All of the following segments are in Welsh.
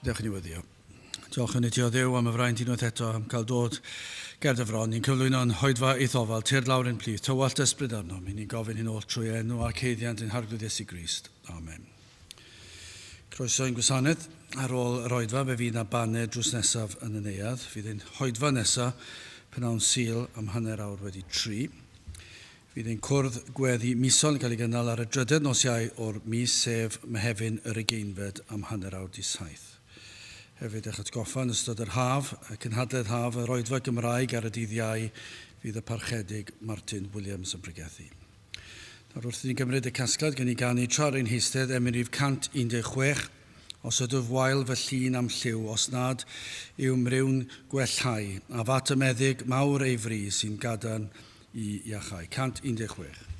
Dewch i ni weddio. Diolch yn i ti o Dduw am y fraint unwaith eto am cael dod ger dy fron. Ni'n cyflwyno'n hoedfa eithofal, tyrd lawr ein plith, tywallt ysbryd arnom. I ni'n gofyn hyn oll trwy enw ac haeddiant ein Harglwydd Iesu Grist. Amen. Croeso i'n gwasanaeth. Ar ôl yr oedfa, fe fydd na baned drws nesaf yn y neuadd. Fydd ein hoedfa nesaf pnawn Sul am 3:30. Fydd ein cwrdd gweddi misol yn cael ei gynnal ar y drydedd nos Iau o'r mis, sef Mehefin yr ugeinfed am 6:30. Hefyd eich atgoffa yn ystod yr haf, y cynhadledd haf yr Oedfa Gymraeg ar y dydd Iau fydd y Parchedig Martin Williams yn pregethu. Nawr wrth i ni gymryd y casgliad gen i ganu tra ar ein heistedd emyn rhif 116 Os ydwyf wael fy llun a'm lliw, os nad yw 'mryw'n gwellhau, af at y meddyg mawr ei fri sy'n gadarn i iachau. 116.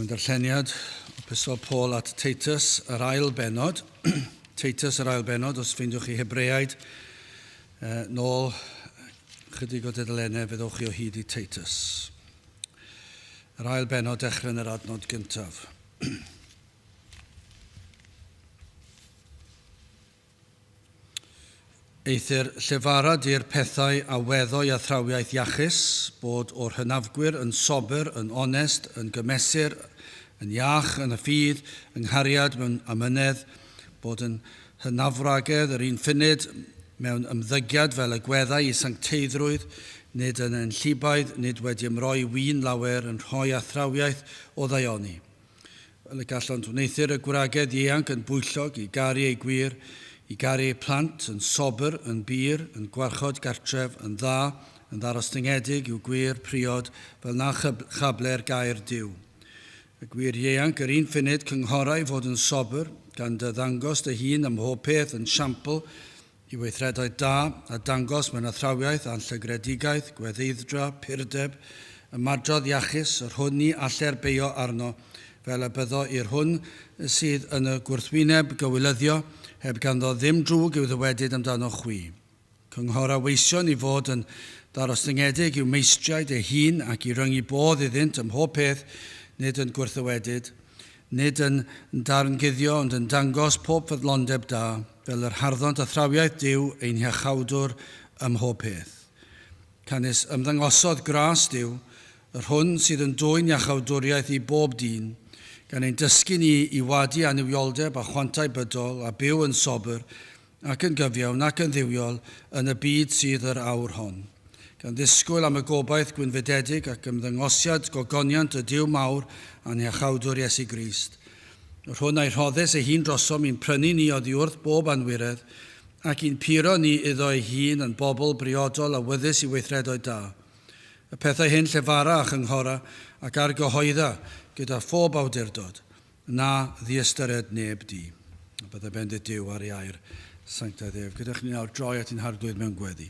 Mewn darlleniad o Epistol Paul at Titus, yr ail benod, Titus yr ail benod, os ffeindiwch chi Hebreaid, eh, nôl chydig o dudalennau, fe ddowch chi o hyd i Titus. Yr ail benod dechrau yn yr adnod gyntaf. Eithr llefara di'r pethau a weddo i athrawiaeth iachus, bod o'r hynafgwyr yn sobr, yn onest, yn gymesur, yn iach yn y ffydd, yng nghariad mewn amynedd, bod yn hynafwragedd yr un ffunud, mewn ymddygiad fel y gweddau i sancteiddrwydd, nid yn enllibaidd, nid wedi ymroi win lawer, yn rhoi athrawiaeth o ddaioni. Fel y gallant wneuthur y gwragedd ieuanc yn bwyllog i garu eu gwir, i garu eu plant, yn sobr, yn bur, yn gwarchod gartref, yn dda, yn ddarostyngedig i'w gwir priod, fel na chable'r gair Duw. Y gwir ieuanc yr un ffunud cynghorau fod yn sobr, gan dy ddangos dy hun ym mhob peth yn siampl i weithredoedd da, a dangos mewn athrawiaeth anllygredigaeth, gweddeidd-dra, purdeb, ymadrodd iachus, yr hwn ni aller beio arno, fel y byddo i'r hwn sydd yn y gwrthwyneb gywilyddio, heb ganddo ddim drwg i'w ddywedyd amdano chwi. Cynghora weision i fod yn ddarostyngedig i'w meistriaid eu hun ac i ryngu bodd iddynt ym mhob peth, nid yn gwrthddywedyd, nid yn darnguddio, ond yn dangos pob ffyddlondeb da, fel yr harddont athrawiaeth Duw ein Hiachawdwr ym mhob peth. Canys ymddangosodd gras Duw, yr hwn sydd yn dwyn iachawdwriaeth i bob dyn, gan ein dysgu ni i wadu annuwioldeb a chwantau bydol a byw yn sobr ac yn gyfiawn ac yn dduwiol yn y byd sydd yr awr hon. Gan ddisgwyl am y gobaith gwynfydedig ac ymddangosiad gogoniant y Duw mawr a'n Hiachawdwr Iesu Grist, yr hwn a'i rhoddes ei hun drosom i'n prynu ni oddi wrth bob anwiredd, ac i'n puro ni iddo ei hun yn bobl briodol a wyddys i weithredoedd da. Y pethau hyn llefara a chynghora ac argyhoedda gyda phob awdurdod, na ddiystyred neb di. A bydde bendith Duw ar ei air sanctaidd ef. Gyda chni nawr droi at ein harglwydd mewn gweddi.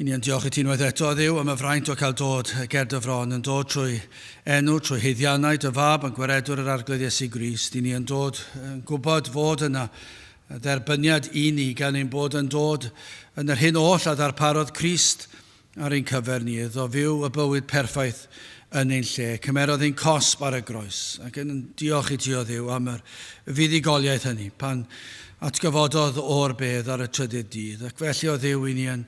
I ni yn diolch i ti unwaith eto, Dduw, am y fraint o cael dod ger dy fron, yn dod trwy enw, trwy haeddiannau dy fab yn gwaredwr yr Arglwydd Iesu Grist. I ni yn dod yn gwybod fod yna dderbyniad i ni gan ein bod yn dod yn yr hyn oll a ddarparodd Crist ar ein cyfer ni, iddo fyw y bywyd perffaith yn ein lle. Cymerodd ein cosb ar y groes, ac yn diolch i ti o Dduw am yr fuddugoliaeth hynny, pan atgyfododd o'r bedd ar y trydydd dydd. Ac felly o Dduw i ni yn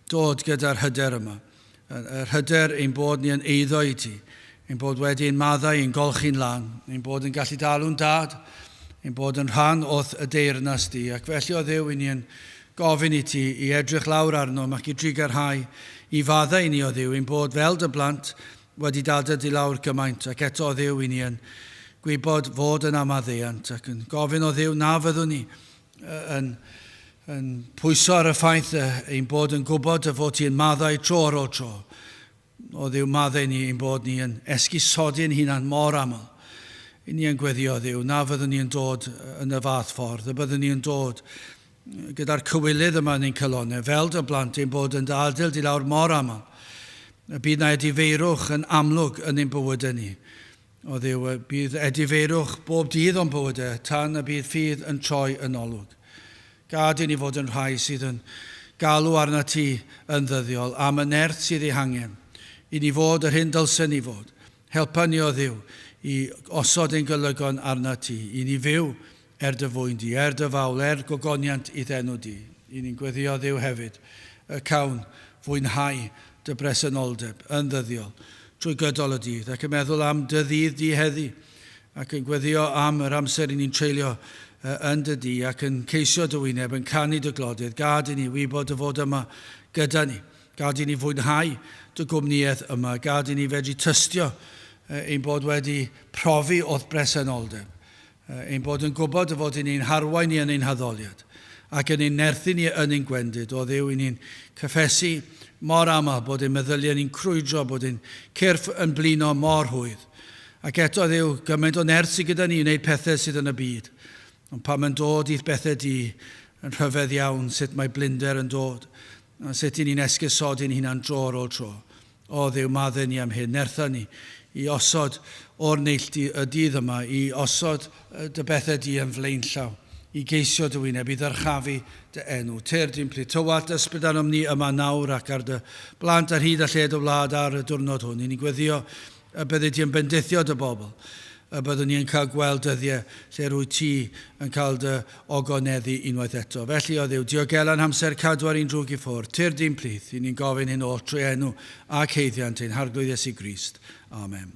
dod gyda'r hyder yma, yr hyder ein bod ni yn eiddo i ti, ein bod wedi ein maddau, ein golchi'n lân, ein bod yn gallu dalw'n dad, ein bod yn rhan o'th y deyrnas di. Ac felly o Dduw i ni yn gofyn i ti i edrych lawr arnom ac i drugarhau, i faddau i ni o Dduw, ein bod fel dy blant wedi dadael di lawr gymaint, ac eto o Dduw i ni yn gwybod fod yna maddeuant, ac yn gofyn o Dduw na fyddwn ni yn, yn pwyso ar y ffaith ein bod yn gwybod dy fod ti'n maddau tro ar ôl tro. O Dduw, maddau ni ein bod ni yn esgusodi ein hunan mor aml. I ni yn gweddio, Dduw, na fyddwn ni yn dod yn y fath ffordd, y byddwn ni yn dod gyda'r cywilydd yma yn ein calonnau, fel dy blant, ein bod yn dy adael di lawr mor aml. Y bydd na edifeirwch yn amlwg yn ein bywydau ni. O Dduw, y bydd edifeirwch bob dydd o'n bywydau, tan y bydd ffydd yn troi yn olwg. Gad i ni fod yn rhai sydd yn galw arnat ti yn ddyddiol am y nerth sydd ei hangen i ni fod yr hyn dylsen ni fod. Helpa ni, o Dduw, i osod ein golygon arnat ti, i ni fyw er dy fwyn di, er dy fawl, er gogoniant i'th enw di. I ni'n gweddio, Dduw, hefyd, y cawn fwynhau dy bresenoldeb yn ddyddiol trwy gydol y dydd, ac yn meddwl am dy ddydd di heddi, ac yn gweddio am yr amser i ni'n treulio yn dy di, ac yn ceisio dy wyneb, yn canu dy glodydd. Gad i ni wybod dy fod yma gyda ni. Gad i ni fwynhau dy gwmnïaeth yma. Gad i ni fedru tystio ein bod wedi profi o'th bresenoldeb. Ein bod yn gwybod dy fod i ni'n harwain ni yn ein haddoliad, ac yn ein nerthu ni yn ein gwendid. O Dduw, i ni'n cyffesu mor aml bod ein meddyliau ni'n crwydro, bod ein cyrff yn blino mor rhwydd. Ac eto, Dduw, gymaint o nerth sydd gyda ni i wneud pethau sydd yn y byd. Ond pan mae'n dod i'th bethau di, yn rhyfedd iawn sut mae blinder yn dod, a sut i ni'n esgusodi'n hunan dro ar ôl tro. O Dduw, maddau ni am hyn, nertha ni i osod o'r neilltu y dydd yma, i osod dy bethau di yn flaenllaw, i geisio dy wyneb, i ddyrchafu dy enw. Tyrd i'n plith, tywallt ysbryd arnom ni yma nawr ac ar dy blant ar hyd a lled y wlad ar y diwrnod hwn. I ni'n gweddio y byddi di yn bendithio dy bobl, y byddwn ni yn cael gweld dyddiau lle rwyt ti yn cael dy ogoneddu unwaith eto. Felly, o Dduw, diogela'n hamser, cadw ar un drwg i ffwrdd, tyrd i'n plith, i ni'n gofyn hyn oll trwy enw ac haeddiant ein Harglwydd Iesu Grist. Amen.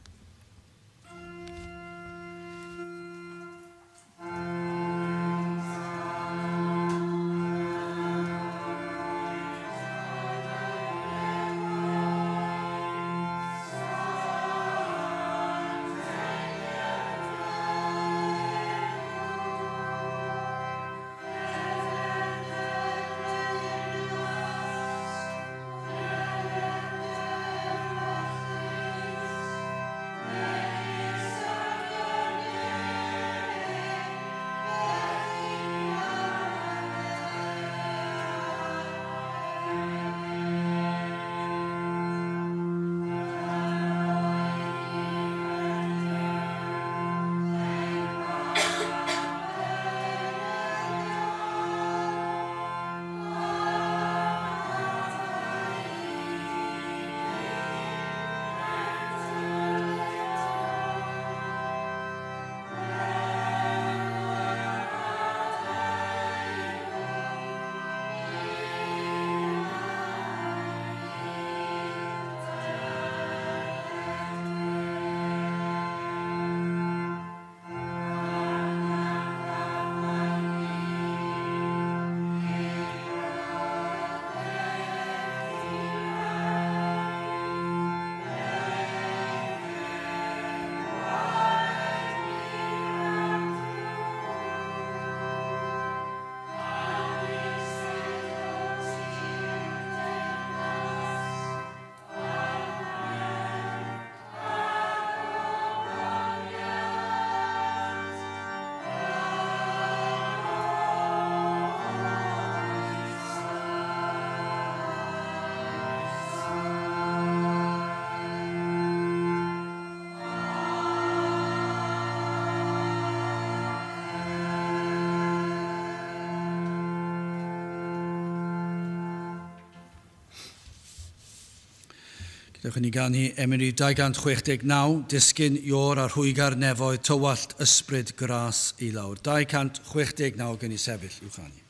Gadewch i ni ganu emyn rhif 269, Disgyn Iôr a Rhwyga'r Nefoedd, Tywallt Ysbryd Gras i Lawr. 269 gen i sefyll i'w chanu.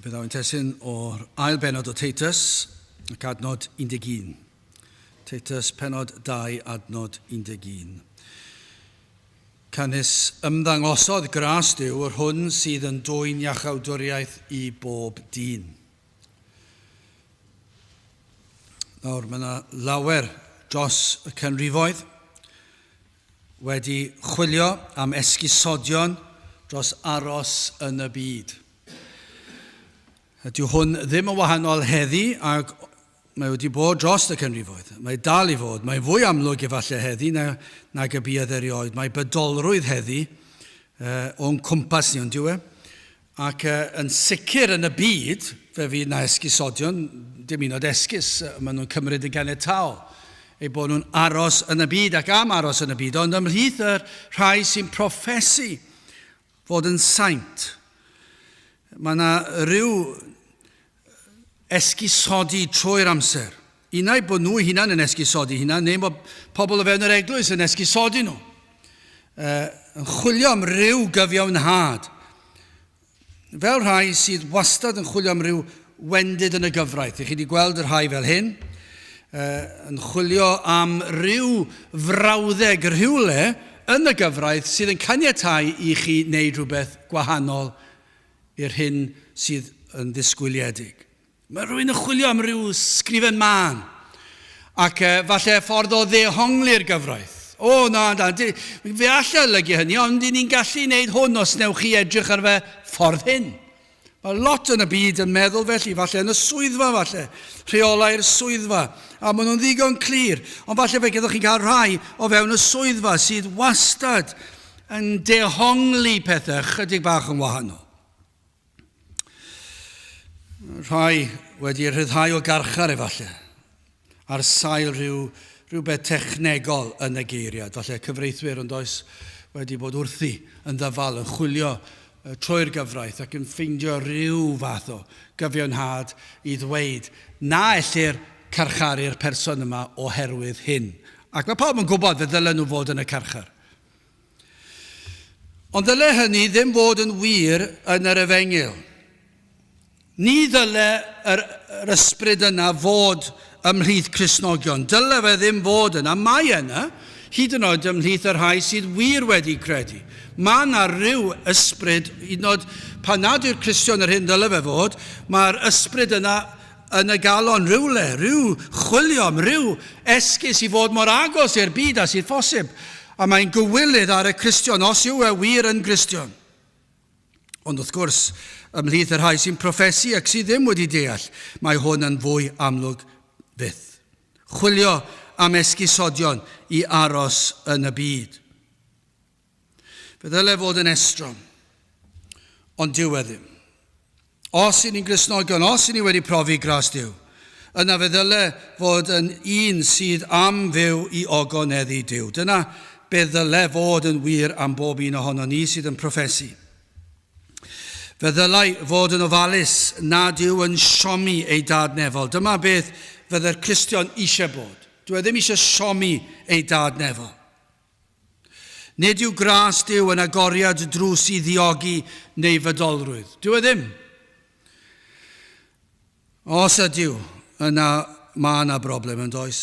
Fe ddaw ein testun o'r ail bennod o Titus ac adnod 11. Titus pennod 2 adnod 11. Canys ymddangosodd gras Duw yr hwn sydd yn dwyn iachawdwriaeth i bob dyn. Nawr, mae yna lawer dros y canrifoedd wedi chwilio am esgusodion dros aros yn y byd. Dyw hwn ddim yn wahanol heddi ac mae wedi bod dros y canrifoedd. Mae dal i fod. Mae'n fwy amlwg efallai heddi na, nag y buodd erioed. Mae bydolrwydd heddi o'n cwmpas ni, ond dyw e? Ac yn sicr yn y byd, fe fydd na esgusodion, dim un oed esgus, maen nhw'n cymryd yn ganiataol eu bod nhw'n aros yn y byd ac am aros yn y byd, ond ymhlith y rhai sy'n proffesu fod yn saint, mae yna rhyw esgusodi trwy'r amser. Unai bod nhw hunan yn esgusodi hunan, neu bod pobl o fewn yr eglwys yn esgusodi nhw. Yn chwilio am ryw gyfiawnhad. Fel rhai sydd wastad yn chwilio am ryw wendid yn y gyfraith. Ych chi wedi gweld y rhai fel hyn, yn chwilio am ryw frawddeg rhywle yn y gyfraith sydd yn caniatáu i chi wneud rhywbeth gwahanol i'r hyn sydd yn ddisgwyliedig. Mae rhywun yn chwilio am ryw sgrifen mân, ac falle ffordd o ddehongli'r gyfraith. O, na, na, di, fe allai olygu hynny, ond i ni'n gallu wneud hwn os newch chi edrych ar fe ffordd hyn. Mae lot yn y byd yn meddwl felly, falle yn y swyddfa falle, rheolau'r swyddfa, a maen nhw'n ddigon clir, ond falle fe gyda chi'n cael rhai o fewn y swyddfa sydd wastad yn dehongli pethau chydig bach yn wahanol. Rhai wedi rhyddhau o garchar efallai, ar sail rhyw, rhywbeth technegol yn y geiriad. Falle cyfreithwyr ond oes wedi bod wrthi yn ddyfal, yn chwilio trwy'r gyfraith ac yn ffeindio rhyw fath o gyfiawnhad i ddweud na ellir carcharu'r person yma oherwydd hyn. Ac mae pawb yn gwybod fe ddylen nhw fod yn y carchar. Ond ddyle hynny ddim fod yn wir yn yr efengyl. Ni ddyle yr, yr ysbryd yna fod ymhlith Cristnogion. Dyle fe ddim fod yna. Mae yna, hyd yn oed ymhlith y rhai sydd wir wedi credu. Mae yna rhyw ysbryd, hyd yn oed pan nad yw'r Cristion yr hyn ddyle fe fod, mae'r ysbryd yna yn y galon rhywle, rhyw chwilio am rhyw esgus i fod mor agos i'r byd â sydd phosib. A mae'n gywilydd ar y Cristion, os yw e wir yn Gristion. Ond wrth gwrs, ymhlith y rhai sy'n proffesu ac sydd ddim wedi deall, mae hwn yn fwy amlwg fyth. Chwilio am esgusodion i aros yn y byd. Fe ddyle fod yn estron, ond dyw e ddim. Os y'n ni'n Gristnogion, os y'n ni wedi profi gras Duw, yna fe ddyle fod yn un sydd am fyw i ogoneddu Duw. Dyna be ddyle fod yn wir am bob un ohono ni sydd yn proffesu. Fe ddylai fod yn ofalus nad yw yn siomi ei dad nefol. Dyma beth fydde'r Cristion eisiau bod. Dyw e ddim eisiau siomi ei dad nefol. Nid yw gras Duw yn agoriad drws i ddiogi neu fydolrwydd. Dyw e ddim. Os ydyw, yna mae yna broblem yn does.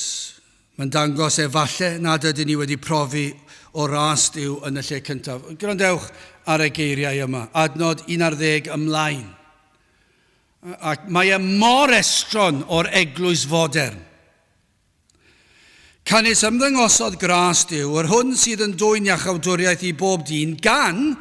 Mae'n dangos efallai nad ydyn ni wedi profi o ras Duw yn y lle cyntaf. Gwrandewch ar y geiriau yma, adnod 11 ymlaen. Ac mae e mor estron o'r eglwys fodern. Canys ymddangosodd gras Duw, yr hwn sydd yn dwyn iachawdwriaeth i bob dyn, gan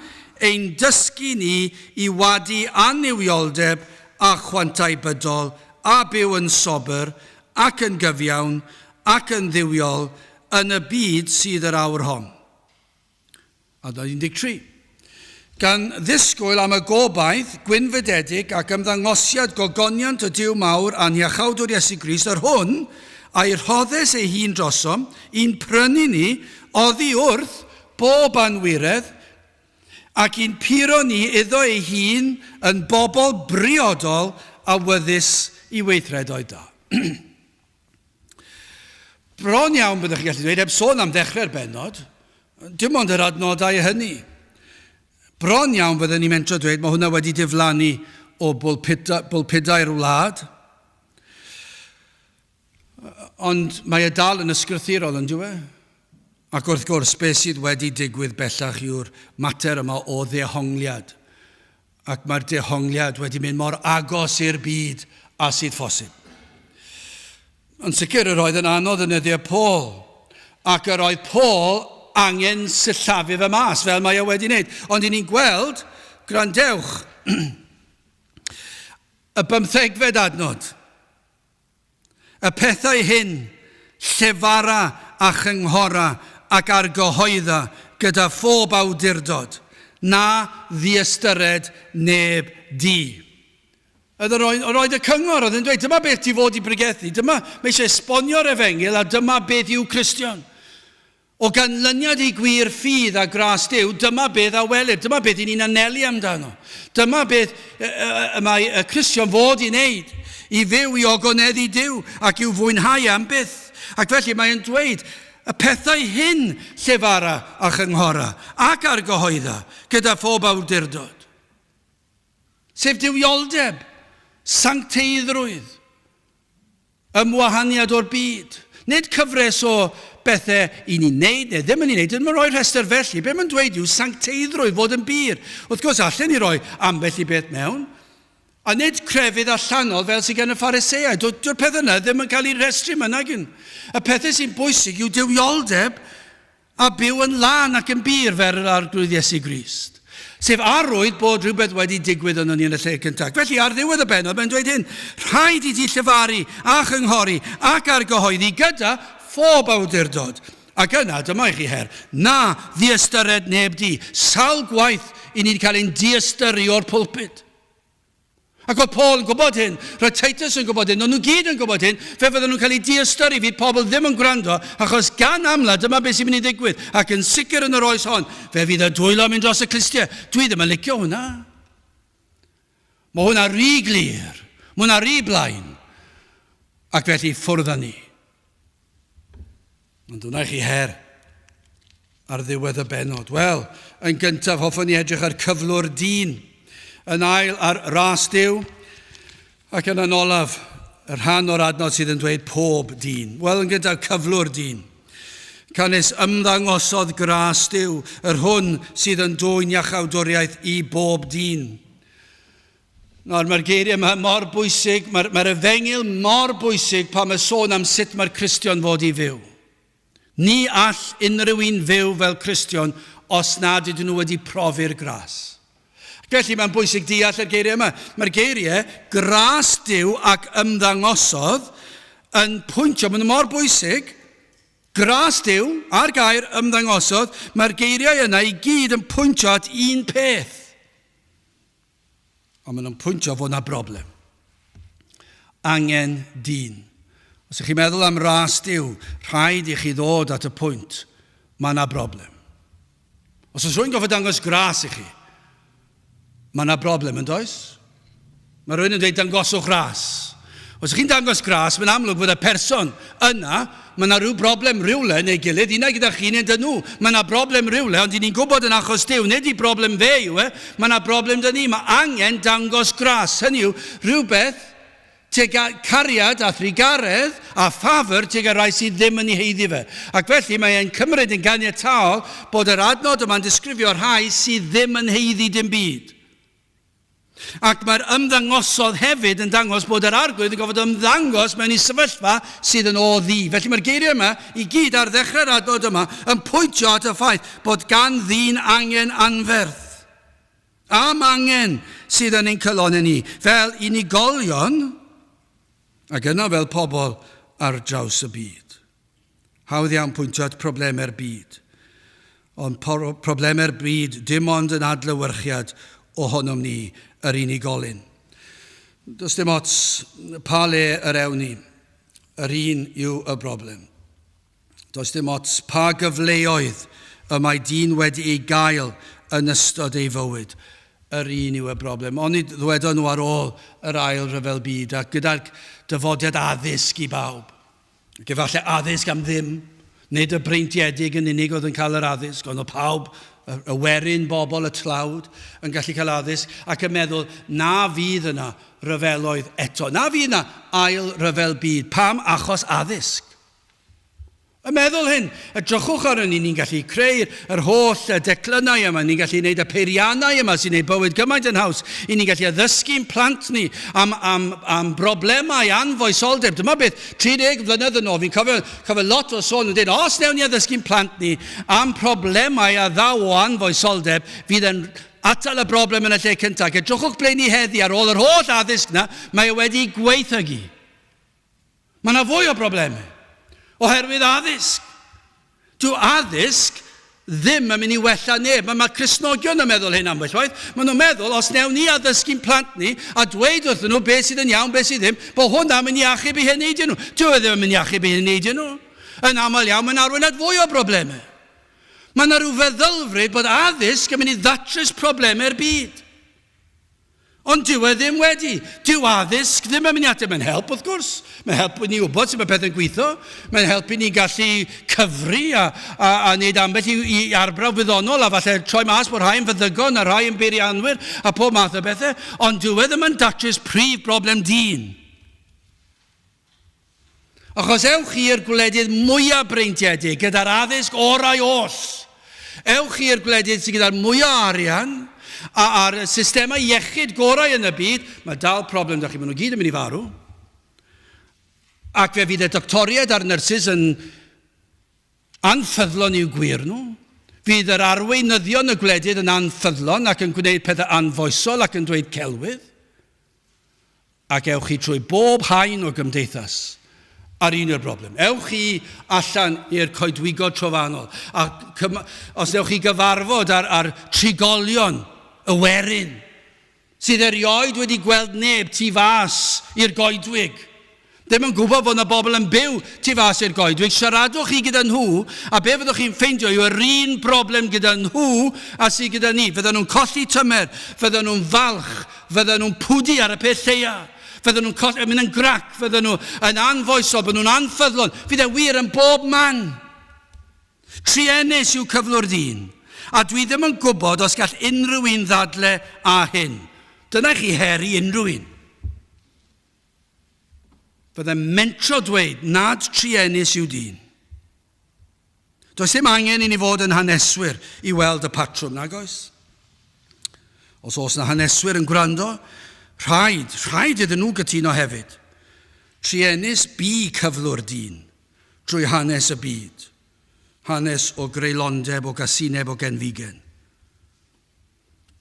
ein dysgu ni i wadu annuwioldeb a chwantau bydol, a byw yn sobr, ac yn gyfiawn, ac yn dduwiol, yn y byd sydd yr awr hon. Adnod 13. Gan ddisgwyl am y gobaith gwynfydedig ac ymddangosiad gogoniant y Duw mawr a'n Hiachawdwr Iesu Grist, yr hwn a'i rhoddes ei hun drosom, i'n prynu ni oddi wrth bob anwiredd, ac i'n puro ni iddo ei hun yn bobl briodol a wyddys i weithredoedd da. Bron iawn, byddwch chi'n gallu dweud, heb sôn am ddechrau'r bennod, dim ond yr adnodau hynny. Bron iawn byddwn ni'n mentro dweud mae hwnna wedi diflannu o bulpudau'r wlad. Ond mae e dal yn ysgrythurol, yn dyw e? Ac wrth gwrs, beth sydd wedi digwydd bellach yw'r mater yma o ddehongliad. Ac mae'r dehongliad wedi mynd mor agos i'r byd â sydd phosib. Yn sicr, yr oedd yn anodd yn nyddiau Paul, ac yr oedd Paul angen sillafu fe mas, fel mae e wedi wneud. Ond i ni'n gweld, gwrandewch, y bymthegfed adnod, y pethau hyn, llefara a chynghora ac argyhoedda gyda phob awdurdod, na ddiystyred neb di. Oedd yn rhoi, roed y cyngor, oedd yn dweud, dyma beth ti fod i bregethu, dyma, mae eisiau esbonio'r efengyl a dyma beth yw Cristion. O ganlyniad i gwir ffydd a gras Duw, dyma beth a welir, dyma beth i ni'n anelu amdano. Dyma beth y mae y Cristion fod i wneud, i fyw i ogoneddu Duw ac i'w fwynhau am byth. Ac felly mae'n dweud, y pethau hyn llefara a chynghora ac argyhoedda gyda phob awdurdod. Sef duwioldeb, sancteiddrwydd, ymwahaniad o'r byd. Nid cyfres o bethau i ni'n neud neu ddim yn ei wneud, ddim yn rhoi rhestr felly. Be mae'n dweud yw sancteiddrwydd, fod yn bur. Wrth gwrs, allen ni roi ambell i beth mewn, a nid crefydd allanol fel sydd gan y Phariseaid. Dyw'r peth yna ddim yn cael ei rhestru yma, nag Y pethau sy'n bwysig yw duwioldeb A byw yn lân ac yn bur fer yr Arglwydd Iesu Grist. Sef arwydd bod rhywbeth wedi digwydd ynon ni yn y lle cyntaf. Felly, ar ddiwedd y bennod, mae'n dweud hyn, rhaid i ti llefaru a chynghori ac argyhoeddi gyda phob awdurdod. Ac yna, dyma i chi her, na ddiystyred neb di. Sawl gwaith i ni wedi cael ein diystyru o'r pulpud. Ac oedd Paul yn gwybod hyn, roedd Titus yn gwybod hyn, o'n nhw gyd yn gwybod hyn, fe fydden nhw'n cael eu diystyru, fydd pobl ddim yn gwrando, achos gan amla dyma beth sy'n mynd i ddigwydd, ac yn sicr yn yr oes hon, fe fydd y dwylo yn mynd dros y clustiau. Dwi ddim yn licio hwnna. Mae hwnna rhy glir, mae hwnna rhy blaen. Ac felly ffwrdd â ni. Ond hwnna i chi her ar ddiwedd y bennod. Wel, yn gyntaf hoffwn i edrych ar cyflwr dyn, yn ail ar ras Duw, ac yn yn olaf, y rhan o'r adnod sydd yn dweud pob dyn. Wel, yn gyntaf, cyflwr dyn. Canys ymddangosodd gras Duw, yr hwn sydd yn dwyn iachawdwriaeth i bob dyn. Nawr, mae'r geiriau yma mor bwysig, mae'r mae efengyl mor bwysig pan mae sôn am sut mae'r Cristion fod i fyw. Ni all unrhyw un fyw fel Cristion os nad ydyn nhw wedi profi'r gras. Felly mae'n bwysig deall y geiriau yma. Mae'r geiriau gras Duw ac ymddangosodd yn pwyntio, maen nhw mor bwysig, gras Duw a'r gair ymddangosodd, mae'r geiriau yna i gyd yn pwyntio at un peth. Ond maen nhw'n pwyntio fod yna broblem. Angen dyn. Os ydych chi'n meddwl am ras Duw, rhaid i chi ddod at y pwynt, mae yna broblem. Os oes rhywun gofod dangos gras i chi, mae yna broblem, yn does? Mae rhywun yn dweud dangoswch ras. Os ydych chi'n dangos gras, mae'n amlwg fod y person yna, mae yna rhyw broblem rhywle neu gilydd, unai gyda chi neu dyn nhw. Mae yna broblem rhywle, ond i ni'n gwybod yn achos Duw, nid i broblem fe yw e, mae yna broblem dyn ni. Mae angen dangos gras. Hynny yw, rhywbeth tuag at cariad a thrugaredd a ffafr tuag at rai sydd ddim yn ei haeddu fe. Ac felly mae e'n cymryd yn ganiataol bod yr adnod yma'n disgrifio rhai sydd ddim yn haeddu dim byd. Ac mae'r ymddangosodd hefyd yn dangos bod yr Arglwydd yn gorfod ymddangos mewn i sefyllfa sydd yn o ddu. Felly mae'r geiriau yma i gyd ar ddechrau'r adnod yma yn pwyntio at y ffaith bod gan ddyn angen anferth. Am angen sydd yn ein calonnau ni, fel unigolion ac yna fel pobl ar draws y byd. Hawdd iawn pwyntio at problemau'r byd. Ond problemau'r byd dim ond yn adlewyrchiad ohonom ni, yr unigolyn. Does dim ots pa le yr ewn ni, yr un yw y broblem. Does dim ots pa gyfleoedd y mae dyn wedi ei gael yn ystod ei fywyd, yr un yw y broblem. Onid ddwedon nhw ar ôl yr ail ryfel byd a gyda'r dyfodiad addysg i bawb, Ac efallai addysg am ddim, nid y breintiedig yn unig oedd yn cael yr addysg, ond oedd pawb, y werin bobl, y tlawd, yn gallu cael addysg, ac yn meddwl na fydd yna ryfeloedd eto, na fydd yna ail ryfel byd. Pam? Achos addysg. Y meddwl hyn, edrychwch ar ni, ni'n gallu creu'r yr holl declynnau yma, ni'n gallu gwneud y peiriannau yma sy'n gwneud bywyd gymaint yn haws, i ni'n gallu addysgu'n plant ni am, am, am broblemau anfoesoldeb. Dyma beth, 30 mlynedd yn ôl, fi'n cofio, cofio lot o sôn yn dweud, os newn ni addysgu'n plant ni am problemau a ddaw o anfoesoldeb, fydd yn atal y broblem yn y lle cyntaf. Ac edrychwch ble ni heddi, ar ôl yr holl addysg na, mae e wedi gweithygu. Mae yna fwy o broblemau oherwydd addysg. Dyw addysg ddim yn mynd i wella neb. Mae, mae Cristnogion yn meddwl hyn ambell waith. Maen nhw'n meddwl, os newn ni addysgu'n plant ni a dweud wrthyn nhw beth sydd yn iawn, beth sydd ddim, bod hwnna'n mynd i achub eu heneidiau nhw. Dyw e ddim yn mynd i achub eu heneidiau nhw. Yn aml iawn, mae'n arwain at fwy o broblemau. Mae yna rhyw feddylfryd bod addysg yn mynd i ddatrys problemau'r byd. Ond dyw e ddim wedi. Dyw addysg ddim yn mynd i ateb. Mae'n help wrth gwrs. Mae'n helpu ni wybod sut mae pethau'n gweithio. Mae'n helpu ni gallu cyfri a, a, a wneud ambell i, i arbrawf wyddonol a falle troi mas bod rhai yn feddygon a rhai yn beirianwyr a pob math o bethau. Ond dyw e ddim yn datrys prif broblem dyn. Achos ewch i'r gwledydd mwyaf breintiedig gyda'r addysg orau oll. Ewch i'r gwledydd sydd gyda'r mwyaf arian a a'r systemau iechyd gorau yn y byd, mae dal problem da chi, maen nhw gyd yn mynd i farw. Ac fe fydd y doctoriaid a'r nyrsys yn anffyddlon i'w gwir nhw. Fydd yr arweinyddion y gwledydd yn anffyddlon ac yn gwneud pethau anfoesol ac yn dweud celwydd. Ac ewch chi trwy bob haen o gymdeithas a'r un yw'r broblem. Ewch chi allan i'r coedwigod trofannol a os ewch chi gyfarfod â'r, ar trigolion y werin. Sydd erioed wedi gweld neb tu fas i'r goedwig. Ddim yn gwybod fod 'na bobl yn byw tu fas i'r goedwig, siaradwch chi gyda nhw, a be fyddwch chi'n ffeindio yw yr un broblem gyda nhw a sydd gyda ni. Fyddan nhw'n colli tymer, fyddan nhw'n falch, fyddan nhw'n pwdu ar y peth lleia, fyddan nhw'n colli, mynd yn grac, fyddan nhw yn anfoesol, byddan nhw'n anffyddlon. Fydd e wir yn bob man. Truenus yw cyflwr dyn, a dwi ddim yn gwybod os gall unrhyw un ddadle â hyn. Dyna chi her i unrhyw un. Byddai'n mentro dweud nad truenus yw dyn. Does dim angen i ni fod yn haneswyr i weld y patrwm, nag oes? Os oes na haneswyr yn gwrando, rhaid, rhaid iddyn nhw gytuno hefyd. Truenus bu cyflwr dyn drwy hanes y byd, hanes o greulondeb, o gasineb, o genfigen.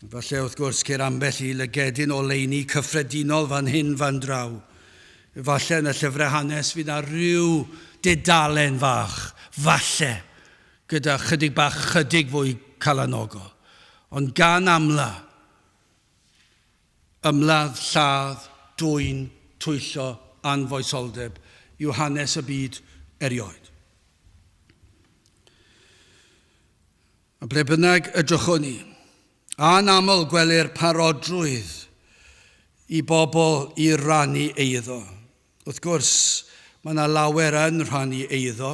Falle, wrth gwrs, ceir ambell i lygedyn oleuni cyffredinol fan hyn fan draw. Falle yn y llyfrau hanes fydd na rhyw dudalen fach, falle, gyda chydig bach chydig fwy calanogol. Ond gan amla, ymladd, lladd, dwyn, twyllo, anfoesoldeb yw hanes y byd erioed. A ble bynnag edrychwn ni, anaml gwelir parodrwydd i bobl i rannu eiddo. Wrth gwrs, mae yna lawer yn rhannu eiddo,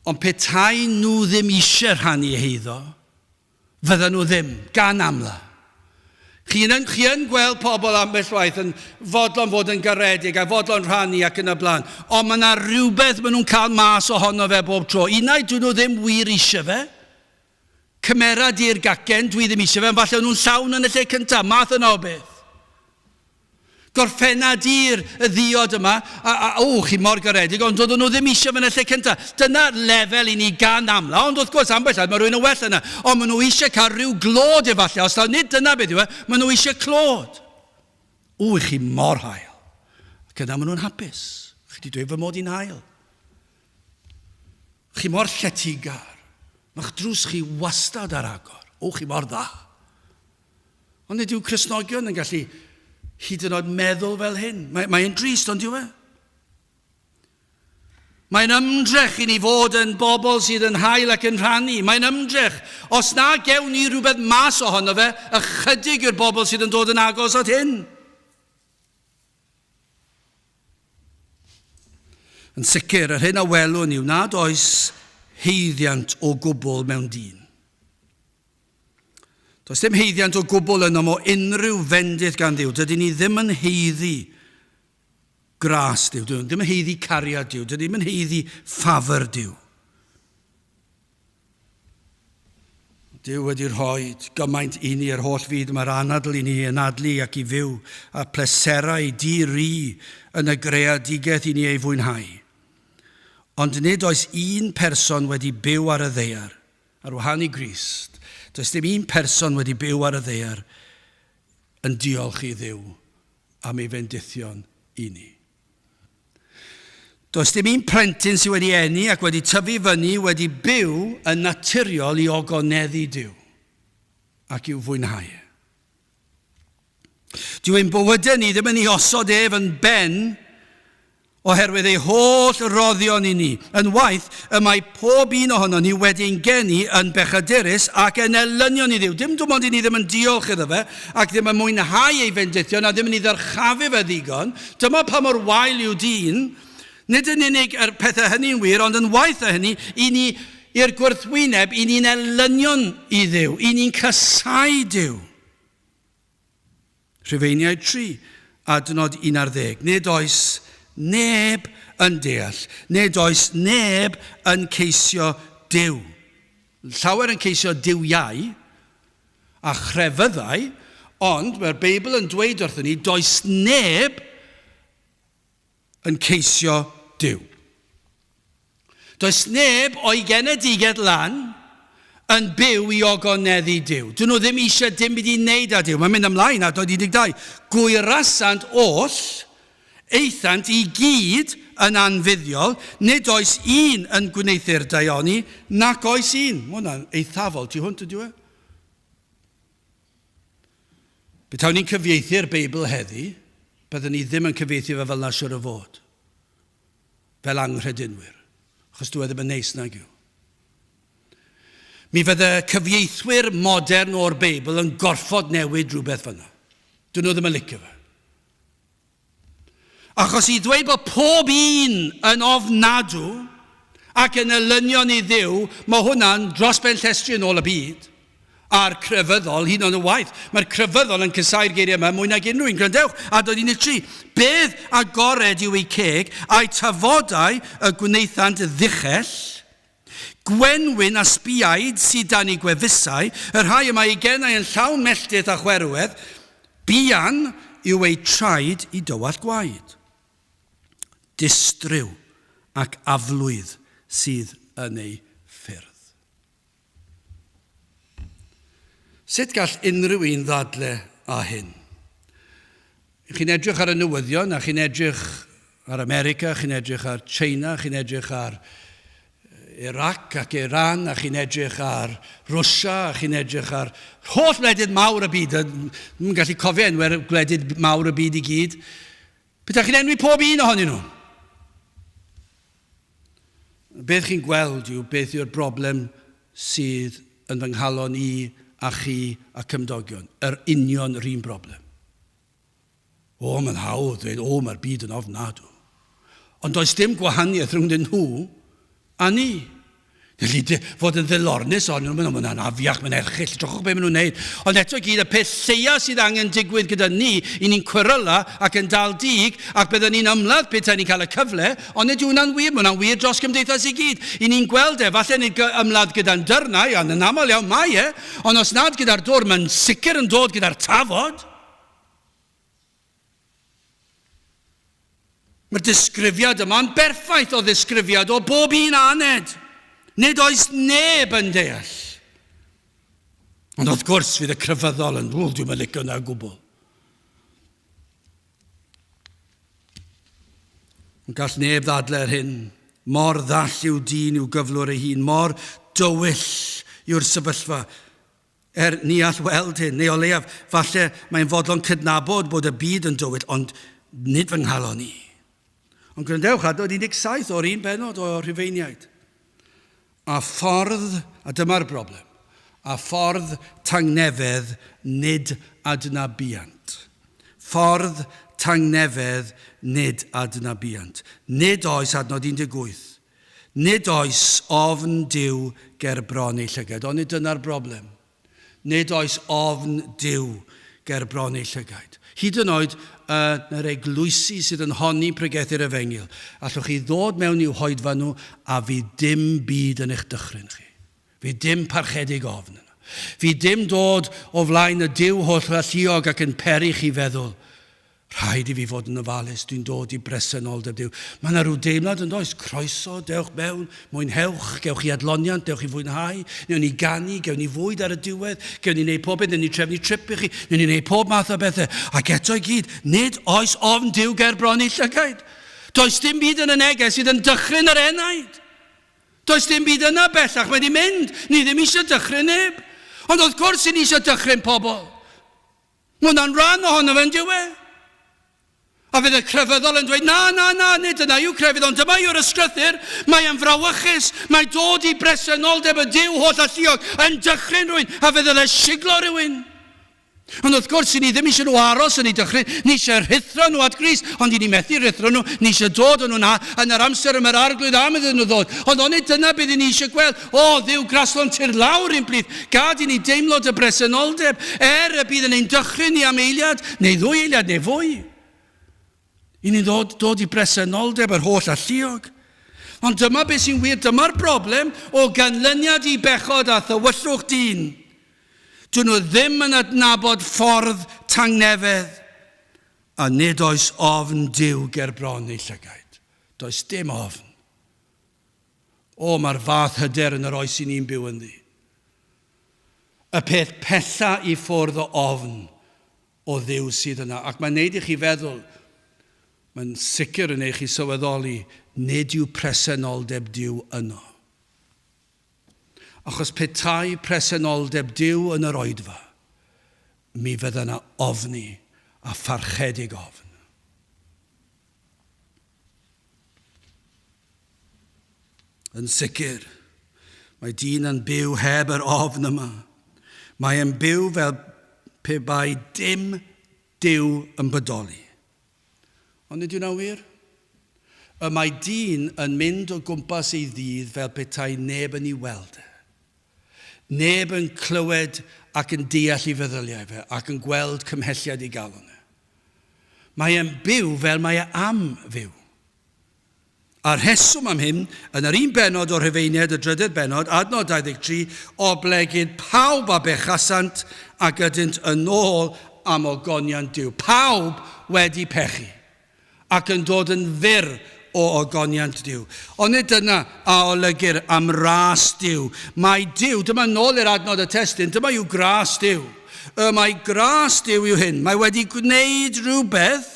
ond petai nhw ddim eisiau rhannu eiddo, Fyddan nhw ddim, gan amla. Chi yn, chi yn gweld pobl ambell waith yn fodlon fod yn garedig a fodlon rhannu ac yn y blaen, ond mae yna rhywbeth maen nhw'n cael mas ohono fe bob tro. Unai dyn nhw ddim wir eisiau fe, cymera di'r gacen, dwi ddim eisiau fe, ond falle nhw'n llawn yn y lle cyntaf, math yna o beth. Gorffenna di'r y ddiod yma, a, a, o, chi mor garedig, ond doedden nhw ddim eisiau fe yn y lle cyntaf. Dyna lefel i ni gan amla, ond wrth gwrs, ambell waith, mae rhywun yn well yna. Ond maen nhw eisiau cael rhyw glod efallai, os taw nid dyna beth yw e, maen nhw eisiau clod. O, i chi mor hael. Ac yna maen nhw'n hapus. Chi wedi dweud fy mod i'n hael. Chi mor lletygar. Mae'ch drws chi wastad ar agor. O, chi mor dda. Ond nid yw Cristnogion yn gallu hyd yn oed meddwl fel hyn. Mae, mae'n drist, ond yw e? Mae'n ymdrech i ni fod yn bobl sydd yn hael ac yn rhannu. Mae'n ymdrech. Os na gewn ni rhywbeth mas ohono fe, ychydig yw'r bobl sydd yn dod yn agos at hyn. Yn sicr, yr hyn a welwn yw nad oes haeddiant o gwbl mewn dyn. Does dim haeddiant o gwbl ynom o unrhyw fendith gan Dduw. Dydyn ni ddim yn haeddu gras Duw. Dydyn ni ddim yn haeddu cariad Duw. Dydyn ni ddim yn haeddu ffafr Duw. Duw wedi rhoi gymaint i ni yr holl fyd, mae'r anadl i ni anadlu ac i fyw, a'r pleserau di-ri yn y greadigaeth i ni ei fwynhau. Ond nid oes un person wedi byw ar y ddaear Ar wahân i Grist, does dim un person wedi byw ar y ddaear yn diolch i Dduw am ei fendithion i ni. Does dim un plentyn sydd wedi eni ac wedi tyfu fyny wedi byw yn naturiol i ogoneddu Duw ac i'w fwynhau. Dyw ein bywydau ni ddim yn ei osod ef yn ben oherwydd ei holl roddion i ni. Yn waith, y mae pob un ohonon ni wedi ein geni yn bechadurus ac yn elynion i Dduw. Dim dim ond i ni ddim yn diolch iddo fe ac ddim yn mwynhau ei fendithion a ddim yn ei ddyrchafu fe ddigon. Dyma pa mor wael yw dyn. Nid yn unig yr pethau hynny'n wir, ond yn waeth na hynny, i ni i'r gwrthwyneb, i ni'n elynion i Dduw, i ni'n casáu Duw. Rhufeiniaid 3, adnod 11. Nid oes neb yn deall, nid oes neb yn ceisio Duw. Llawer yn ceisio duwiau a chrefyddau, ond mae'r Beibl yn dweud wrthyn ni, does neb yn ceisio Duw. Does neb o'i genedigaeth lan yn byw i ogoneddu Duw. Dyn nhw ddim eisiau dim byd i wneud â Duw. Mae'n mynd ymlaen adnod 12. Gwyrasant oll, aethant i gyd yn anfuddiol, nid oes un yn gwneuthur daioni, nac oes un. Mae hwnna'n eithafol tu hwnt, ydyw e? Petawn ni'n cyfieithu'r Beibl heddi, byddwn ni ddim yn cyfieithu fe fel 'na siwr o fod. Fel anghredinwyr. Achos dyw e ddim yn neis nag yw. Mi fydde cyfieithwyr modern o'r Beibl yn gorfod newid rhywbeth fyna. Dyn nhw ddim yn licio fe. Achos i ddweud bod pob un yn ofnadw ac yn elynion i Dduw, mae hwnna'n dros ben llestri yn ôl y byd. A'r crefyddol, hyd yn oed yn waeth. Mae'r crefyddol yn casáu'r geiriau yma mwy nag unrhyw un. Gwrandewch, adnod 13. Bedd agored yw eu ceg, a'u tafodau y gwnaethant ddichell. Gwenwyn a sbiaid sydd dan eu gwefusau, y rhai y mae eu genau yn llawn melltith a chwerwedd, buan yw eu traed i dywallt gwaed. Distryw ac aflwydd sydd yn eu ffyrdd. Sut gall unrhyw un ddadle â hyn? Chi'n edrych ar y newyddion a chi'n edrych ar America, chi'n edrych ar China, chi'n edrych ar Iraq ac Iran, a chi'n edrych ar Rwsia, a chi'n edrych ar holl wledydd mawr y byd. Dwi'n gallu cofio enwau'r gwledydd mawr y byd i gyd. Petai chi'n enwi pob un ohonyn nhw. Beth chi'n gweld yw beth yw'r broblem sydd yn fy nghalon i a chi a cymdogion. Yr union yr un broblem. O, mae'n hawdd dweud, o, mae'r byd yn ofnadw. Ond does dim gwahaniaeth rhwng nhw a ni. Felly, fod yn ddilornus ohonyn nhw, maen nhw'n afiach, mae'n erchyll, drychwch beth maen nhw'n neud. Ond eto i gyd, y peth lleia sydd angen digwydd gyda ni, i ni'n cweryla ac yn dal dig, ac byddwn ni'n ymladd petai ni'n cael y cyfle, ond nid yw hwnna'n wir, mae hwnna'n wir dros gymdeithas i gyd. I ni'n gweld e, falle nid ymladd gyda'n dyrnau, ond yn aml iawn mae e, ond os nad gyda'r dwr, mae'n sicr yn dod gyda'r tafod. Mae'r disgrifiad yma'n berffaith o ddisgrifiad o bob un aned. Nid oes neb yn deall. Ond wrth gwrs, fydd y crefyddol yn, ww, dwi'n licio yna o gwbl. Ond gall neb ddadle ar hyn. Mor ddall yw dyn i'w gyflwr ei hun, mor dywyll yw'r sefyllfa. Er, ni all weld hyn, neu o leiaf, falle mae'n fodlon cydnabod bod y byd yn dywyll, ond nid fy nghalon i. Ond gwrandewch, adnod 17 o'r un bennod o Rhufeiniaid. A ffordd, a dyma'r broblem, a ffordd tangnefedd nid adnabuant. Ffordd tangnefedd nid adnabuant. Nid oes, adnod 18, Nid oes ofn Duw ger bron ei llygaid. Onid dyna'r broblem? Nid oes ofn Duw ger bron ei llygaid. Hyd yn oed yn yr eglwysi sydd yn honni pregethu'r efengyl, allwch chi ddod mewn i'w hoedfa nhw a fydd dim byd yn eich dychryn chi. Fydd dim parchedig ofn yna. Fydd dim dod o flaen y Duw hollalluog ac yn peri chi feddwl, Rhaid i fi fod yn ofalus, dwi'n dod i bresenoldeb Duw. Mae yna rhyw deimlad yn does, croeso, dewch mewn, mwynhewch, gewch chi adloniant, dewch i fwynhau, newn ni ganu, gewn ni fwyd ar y diwedd, gewn ni wneud pob beth, newn ni trefnu trip i chi, newn ni wneud pob math o bethau. Ac eto i gyd, nid oes ofn Duw ger bron ei llygaid. Does dim byd yn y neges sydd yn dychryn yr enaid. Does dim byd yna bellach, mae wedi mynd. Ni ddim eisiau dychryn neb. Ond wrth gwrs, i ni eisiau dychryn pobl. Mae hwnna'n rhan ohono fe, yn dyw e? A fydd y crefyddol yn dweud, na, na, na, nid dyna yw crefydd, ond dyma yw'r ysgrythur, mae e'n frawychus, mae dod i bresenoldeb y Duw holl alluog yn dychryn rhywun, a fe ddyle siglo rhywun. Ond wrth gwrs, i ni ddim eisiau nhw aros yn eu dychryn, ni eisiau rhuthro nhw at Grist, ond i ni methu rhuthro nhw, ni eisiau dod â nhw na yn yr amser y mae'r Arglwydd am iddyn nhw ddod. Ond onid dyna beth i ni eisiau gweld? O, Dduw graslon tir lawr i'n plith, gad i ni deimlo dy bresenoldeb, er y bydd yn ein dychryn ni am eiliad, neu ddwy eiliad, neu fwy. I ni'n ddod, dod i bresenoldeb yr holl alluog. Ond dyma beth sy'n wir, dyma'r broblem o ganlyniad i bechod a thywyllwch dyn. Dyn nhw ddim yn adnabod ffordd tangnefedd, a nid oes ofn Duw ger bron eu llygaid. Does dim ofn. O, mae'r fath hyder yn yr oes i ni'n byw ynddi. Y peth pella i ffwrdd o ofn o Dduw sydd yna. Ac mae'n neud i chi feddwl, mae'n sicr yn eich chi sylweddoli, nid yw presenoldeb Duw yno. Achos petai presenoldeb Duw yn yr oedfa, Mi fydda yna ofni a pharchedig ofn. Yn sicr, mae dyn yn byw heb yr ofn yma. Mae e'n byw fel pe bai dim Duw yn bodoli. Ond nid yw'n wir? Y mae dyn yn mynd o gwmpas ei ddydd fel petai neb yn ei weld e. Neb yn clywed ac yn deall ei feddyliau fe ac yn gweld cymhelliad ei galon e. Mae e'n byw fel mae e am fyw. A'r rheswm am hyn, yn yr un bennod o'r Rhufeiniaid, y drydedd bennod, adnod 23, oblegid pawb a bechasant ac ydynt yn ôl am ogoniant Duw. Pawb wedi pechu ac yn dod yn fyr o ogoniant Duw. Ond nid dyna a olygir am ras Duw. Mae Duw, dyma nôl i'r adnod y testun, dyma yw gras Duw. Y mae gras Duw yw hyn. Mae wedi gwneud rhywbeth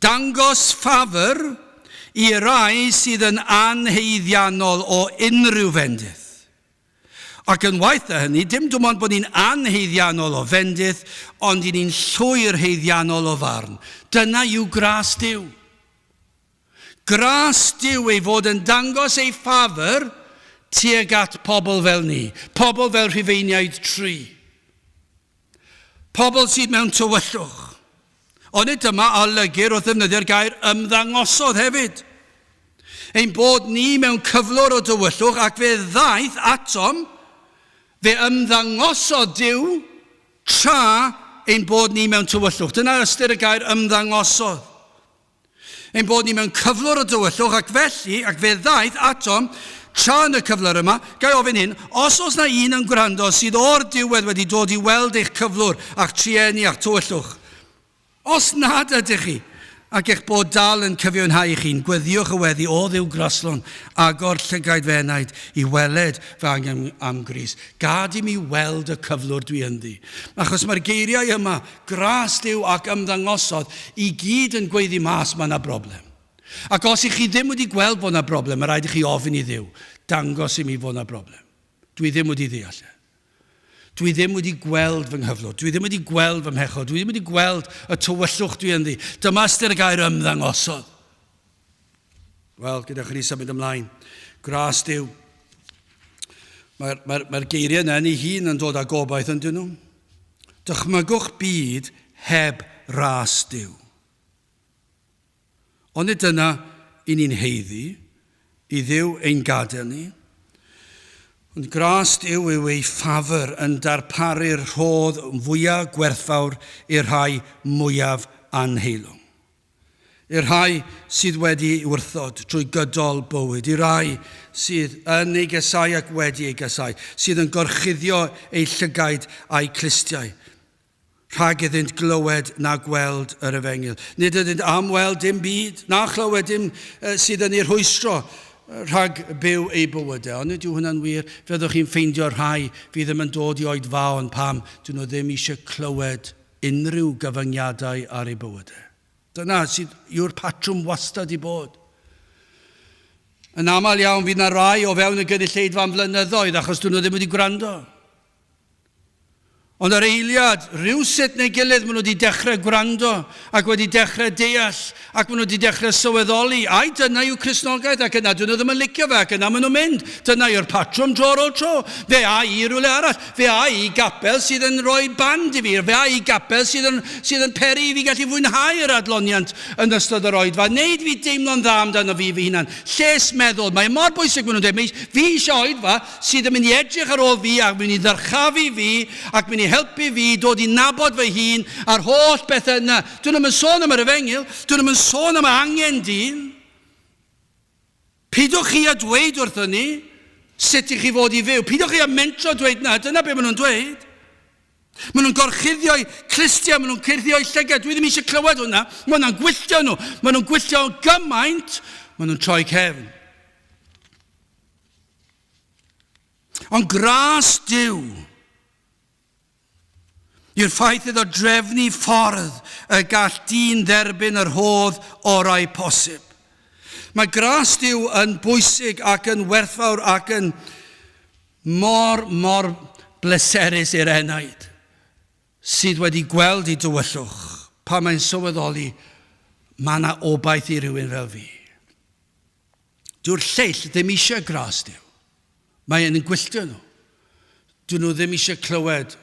Dangos ffafr i rai sydd yn anhaeddiannol o unrhyw fendith. Ac yn waeth na hynny, dim dim ond bod ni'n anhaeddiannol o fendith, ond i ni'n llwyr haeddiannol o farn. Dyna yw gras Duw. Gras Duw ei fod yn dangos ei ffafr tuag at pobl fel ni, pobl fel Rhufeiniaid tri. Pobl sydd mewn tywyllwch. Onid dyma a olygir wrth ddefnyddio'r gair ymddangosodd hefyd? Ein bod ni mewn cyflwr o dywyllwch ac fe ddaeth atom, fe ymddangosodd Duw tra ein bod ni mewn tywyllwch. Dyna ystyr y gair ymddangosodd. Ein bod ni mewn cyflwr o dywyllwch ac felly, ac fe ddaeth atom tra yn y cyflwr yma, ga i ofyn hyn, os oes na un yn gwrando sydd o'r diwedd wedi dod i weld eich cyflwr a'ch trueni a'ch tywyllwch, os nad ydych chi, ac eich bod dal yn cyfiawnhau eich hun, gweddïwch y weddi, O Dduw graslon, agor llygaid fy enaid i weled fy angen am Grist. Gad i mi weld y cyflwr dwi ynddi. Achos mae'r geiriau yma, Gras Duw ac ymddangosodd, i gyd yn gweiddi mas mae yna broblem. Ac os i chi ddim wedi gweld bod yna broblem, mae rhaid i chi ofyn i Dduw, dangos i mi fod yna broblem. Dwi ddim wedi ddeall e. Dwi ddim wedi gweld fy nghyflwr. Dwi ddim wedi gweld fy mhechod. Dwi ddim wedi gweld y tywyllwch dwi ynddi. Dyma ystyr y gair ymddangosodd. Wel, gyda chi ni symud ymlaen. Gras Duw. Mae'r mae, mae geiriau yna yn ei hun yn dod â gobaith yn dyn nhw. Dychmygwch byd heb ras Duw. Ond nid dyna i ni'n heiddi, i Dduw ein gadael ni. Ond gras Duw yw ei ffafr yn darparu'r rhodd fwyaf gwerthfawr i'r rhai mwyaf anheilwng. I'r rhai sydd wedi ei wrthod drwy gydol bywyd, i rai sydd yn ei gasau ac wedi ei gasau, sydd yn gorchuddio eu llygaid a'u clustiau, rhag iddynt glywed na gweld yr efengyl. Nid ydynt am weld dim byd, na chlywed dim sydd yn eu rhwystro rhag byw eu bywydau. Ond nid yw hwnna'n wir. Fyddwch chi'n ffeindio rhai fydd ddim yn dod i oedfaon pam dyn nhw ddim eisiau clywed unrhyw gyfyngiadau ar eu bywydau. Dyna sydd yw'r patrwm wastad i bod. Yn aml iawn fydd na rai o fewn y gynulleidfa am flynyddoedd achos dyn nhw ddim wedi gwrando. Ond ar eiliad, rhywsut neu gilydd, maen nhw wedi dechrau gwrando ac wedi dechrau deall ac maen nhw wedi dechrau sylweddoli, ai dyna yw Cristnogaeth ac yna dyn nhw ddim yn licio fe ac yna maen nhw'n mynd. Dyna yw'r patrwm dro ar ôl tro. Fe a i rywle arall. Fe a i gapel sydd yn rhoi band i fi. Fe a i gapel sydd yn, sydd yn peri i fi gallu fwynhau yr adloniant yn ystod yr oedfa. Wneud fi deimlo'n dda amdano fi fy hunan. Lles meddwl. Mae e mor bwysig, maen nhw'n dweud. Mae fi eisiau oedfa sydd yn mynd i edrych ar ôl fi ac mynd i ddyrchafu fi ac mynd i helpu fi dod i nabod fy hun a'r holl bethau yna. Dyn nhw'm yn sôn am yr efengyl, dyn nhw'm yn sôn am angen dyn. Peidiwch chi a dweud wrthyn ni sut i chi fod i fyw. Peidiwch chi a mentro dweud na, dyna be maen nhw'n dweud. Maen nhw'n gorchuddio'u clustiau, maen nhw'n curddio'u llygad. Dwi ddim eisiau clywed hwnna. Mae hwnna'n gwylltio nhw. Maen nhw'n gwylltio gymaint, maen nhw'n troi cefn. Ond gras Duw yw'r ffaith iddo drefnu ffordd y gall dyn dderbyn yr rhodd orau posib. Mae gras Duw yn bwysig ac yn werthfawr ac yn mor, mor bleserus i'r enaid. sydd wedi gweld ei dywyllwch, pan mae'n sylweddoli mae yna obaith i rywun fel fi. Dyw'r lleill ddim eisiau gras Duw. Mae e'n gwylltio nhw. Dyn nhw ddim eisiau clywed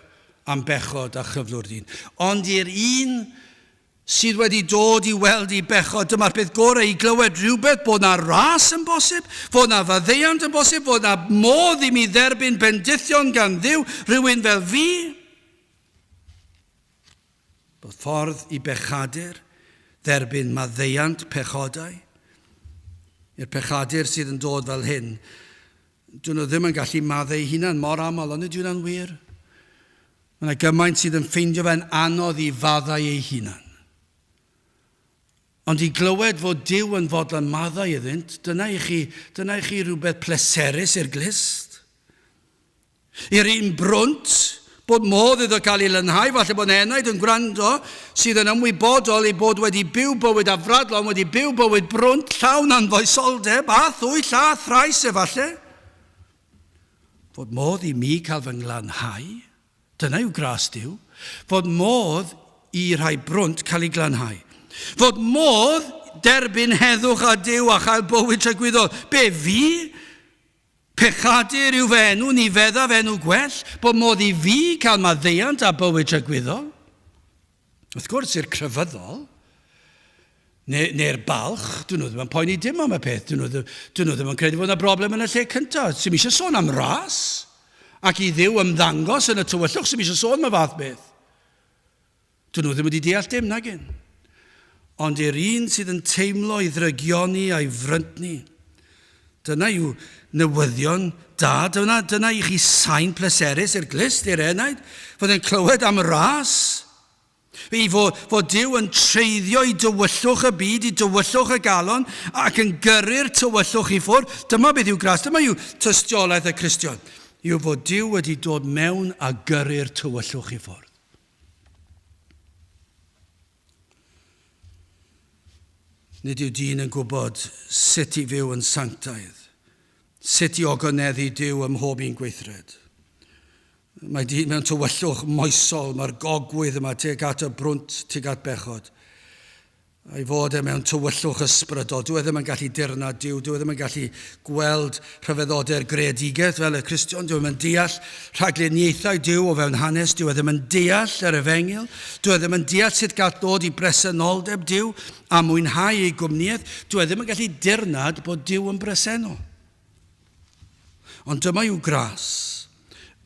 am bechod a chyflwr dyn. Ond i'r un sydd wedi dod i weld i bechod, dyma'r peth gorau i glywed rhywbeth bod na ras yn bosib, fod na faddeuant yn bosib, fod na modd i mi dderbyn bendithion gan Dduw, rhywun fel fi. Bod ffordd i bechadur dderbyn maddeuant pechodau. I'r pechadur sydd yn dod fel hyn, dyn nhw ddim yn gallu maddau eu hunan mor aml, ond ydy hwnna'n wir? Mae yna gymaint sydd yn ffeindio fe'n anodd i faddau eu hunan. Ond i glywed fod Duw yn fodlon maddau iddynt, dyna i chi, dyna i chi rhywbeth pleserus i'r glust. I'r un brwnt, bod modd iddo gael ei lanhau, falle bod enaid yn gwrando sydd yn ymwybodol ei bod wedi byw bywyd afradlon, wedi byw bywyd brwnt, llawn anfoesoldeb, a thwyll a thrais efallai. Fod modd i mi cael fy nglanhau, dyna yw gras Duw. Fod modd i rhai brwnt cael ei glanhau. Fod modd derbyn heddwch â Duw a chael bywyd tragwyddol. Be fi? Pechadur yw fy enw, ni feddaf enw gwell, bod modd i fi cael maddeuant a bywyd tragwyddol. Wrth gwrs, i'r crefyddol, neu, neu'r balch, dyn nhw ddim yn poeni dim am y peth, dyn nhw, dyn nhw ddim yn credu fod yna broblem yn y lle cyntaf. Sy'n eisiau sôn am ras, ac i Dduw ymddangos yn y tywyllwch, sy'n eisiau sôn am y fath beth. Dyn nhw ddim wedi deall dim, nagyn. Ond i'r un sydd yn teimlo ei ddrygioni a'i fryntni, dyna yw newyddion da, dyna, dyna i chi sain pleserus i'r glust, i'r enaid, fod e'n clywed am ras. I fod, fod Duw yn treiddio i dywyllwch y byd, i dywyllwch y galon, ac yn gyrru'r tywyllwch i ffwrdd. Dyma beth yw gras, dyma yw tystiolaeth y Cristion, yw fod Duw wedi dod mewn a gyrru'r tywyllwch i ffwrdd. Nid yw dyn yn gwybod sut i fyw yn sanctaidd, sut i ogoneddu Duw ym mhob un gweithred. Mae dyn mewn tywyllwch moesol, mae'r gogwydd yma tuag at y brwnt, tuag at bechod. A'i fod e mewn tywyllwch ysbrydol. Dyw e ddim yn gallu dirnad Duw, dyw e ddim yn gallu gweld rhyfeddodau'r greadigaeth fel y Cristion, dyw e ddim yn deall rhagluniaethau Duw o fewn hanes, dyw e ddim yn deall yr efengyl, dyw e ddim yn deall sut gall ddod i bresenoldeb Duw a mwynhau ei gwmnïaeth, dyw e ddim yn gallu dirnad bod Duw yn bresennol. Ond dyma i'w gras.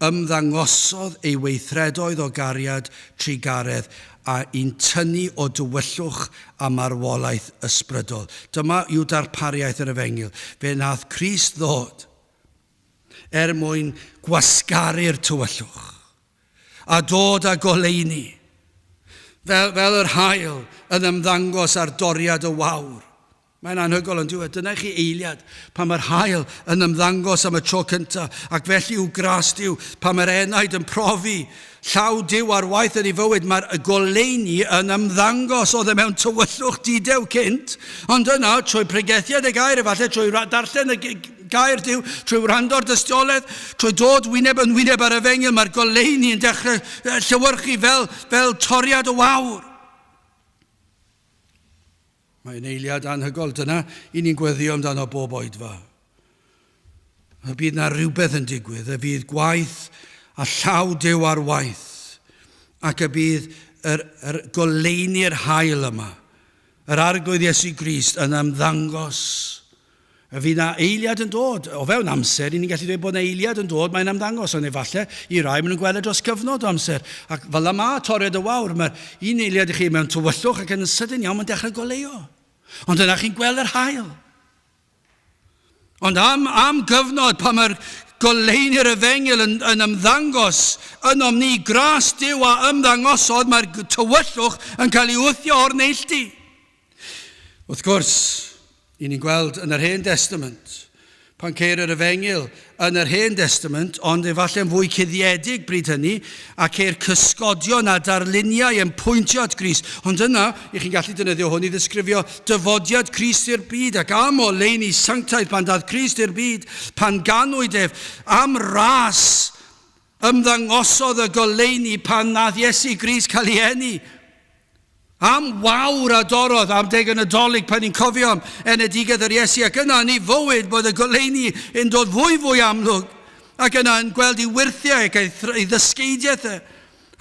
Ymddangosodd ei weithredoedd o gariad trugaredd a i'n tynnu o dywyllwch a marwolaeth ysbrydol. Dyma yw darpariaeth yr Efengyl. Fe wnaeth Crist ddod er mwyn gwasgaru'r tywyllwch a dod â goleuni, fel, fel yr haul yn ymddangos ar doriad y wawr. Mae'n anhygoel yn dyw e? Dyna i chi eiliad pan mae'r haul yn ymddangos am y tro cyntaf, ac felly yw gras Duw, pan mae'r enaid yn profi llaw Duw ar waith yn ei fywyd, mae'r goleuni yn ymddangos. Oedd e mewn tywyllwch didew cynt, ond yna, trwy pregethiad y gair, efallai trwy darllen y gair Duw, trwy wrando'r dystiolaeth, trwy dod wyneb yn wyneb ar efengyl, mae'r goleuni yn dechrau llewyrchu fel, fel toriad o wawr. Mae'n eiliad anhygoel. Dyna i ni'n gweddio amdano bob oedfa. Y bydd na rhywbeth yn digwydd, y bydd gwaith a llaw Duw ar waith, ac y bydd yr, yr goleuni'r hael yma, yr Arglwydd Iesu Grist yn ymddangos. Y fydd na eiliad yn dod, o fewn amser, i ni'n gallu dweud bod na eiliad yn dod, mae'n ymddangos, ond efallai i rai maen nhw'n gweld e dros gyfnod o amser. Ac fel y mae toriad y wawr, mae'r un eiliad i chi mewn tywyllwch ac yn sydyn iawn mae'n dechrau goleuo. Ond yna chi'n gweld yr haul. Ond am, am gyfnod pan mae'r goleuni'r efengyl yn, yn ymddangos ynom ni, gras Duw a ymddangosodd, mae'r tywyllwch yn cael ei wthio o'r neilltu. Wrth gwrs, i ni'n gweld yn yr Hen Destament, pan ceir yr Efengyl yn yr Hen Destament, ond efallai'n fwy cuddiedig bryd hynny, a ceir cysgodion a darluniau yn pwyntio at Grist. Ond yna, i chi'n gallu defnyddio hwn i ddisgrifio dyfodiad Crist i'r byd, ac am oleuni sanctaidd pan daeth Crist i'r byd, pan ganwyd ef, am ras. Ymddangosodd y goleuni pan nath Iesu Grist cael ei eni. Am wawr a dorrodd am deg y Nadolig pan ni'n cofio am enedigaeth yr Iesu ac yna yn ei fywyd bod y goleuni yn dod fwy fwy amlwg ac yna yn gweld ei wyrthiau ac ei, ei ddysgeidiaeth e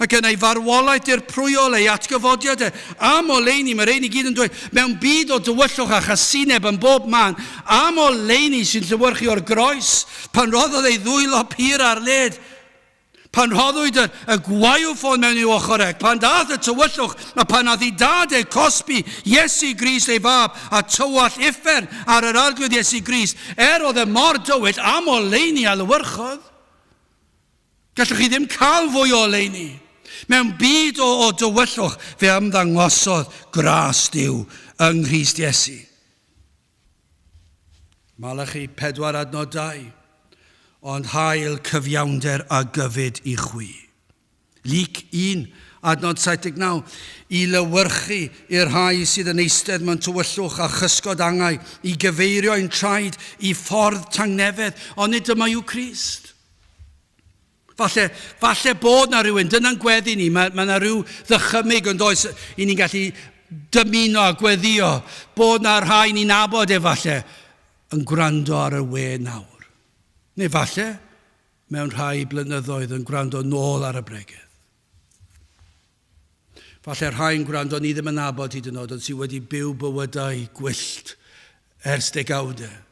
ac yna ei farwolaeth dirprwyol, ei atgyfodiad e. Am oleuni, mae rhein i gyd yn dweud, mewn byd o dywyllwch a chasineb yn bob man, am oleuni sy'n llewyrchu o'r groes, pan roddodd ei ddwylo pur ar led, Pan rhoddwyd y, y gwaywffon mewn i'w ochr ec, pan ddaeth y tywyllwch, a pan nath i dad e cosbi Iesu Grist ei fab, a tywallt uffern ar yr Arglwydd Iesu Grist, er oedd e mor dywyll am oleuni a lywyrchodd. Gallwch chi ddim cael fwy o oleuni. Mewn byd o, o dywyllwch, fe ymddangosodd gras Duw yng Nghrist Iesu. Malachi 4 adnod 2, Ond hael cyfiawnder a gyfyd i chwi. Luc 1 adnod 79, I lewyrchu i'r rhai sydd yn eistedd mewn tywyllwch a chysgod angau, i gyfeirio ein traed i ffordd tangnefedd, ond nid dyma yw Crist. Falle, falle bod na rhywun, dyna'n gweddi ni, mae, mae na rhyw ddychymyg yn does i ni'n gallu dymuno a gweddio, bod na rhai ni'n nabod efallai yn gwrando ar y we nawr. Neu falle mewn rhai blynyddoedd yn gwrando nôl ar y bregeth. Falle rhai'n gwrando ni ddim yn nabod hyd yn oed, ond sydd wedi byw bywydau gwyllt ers degawdau.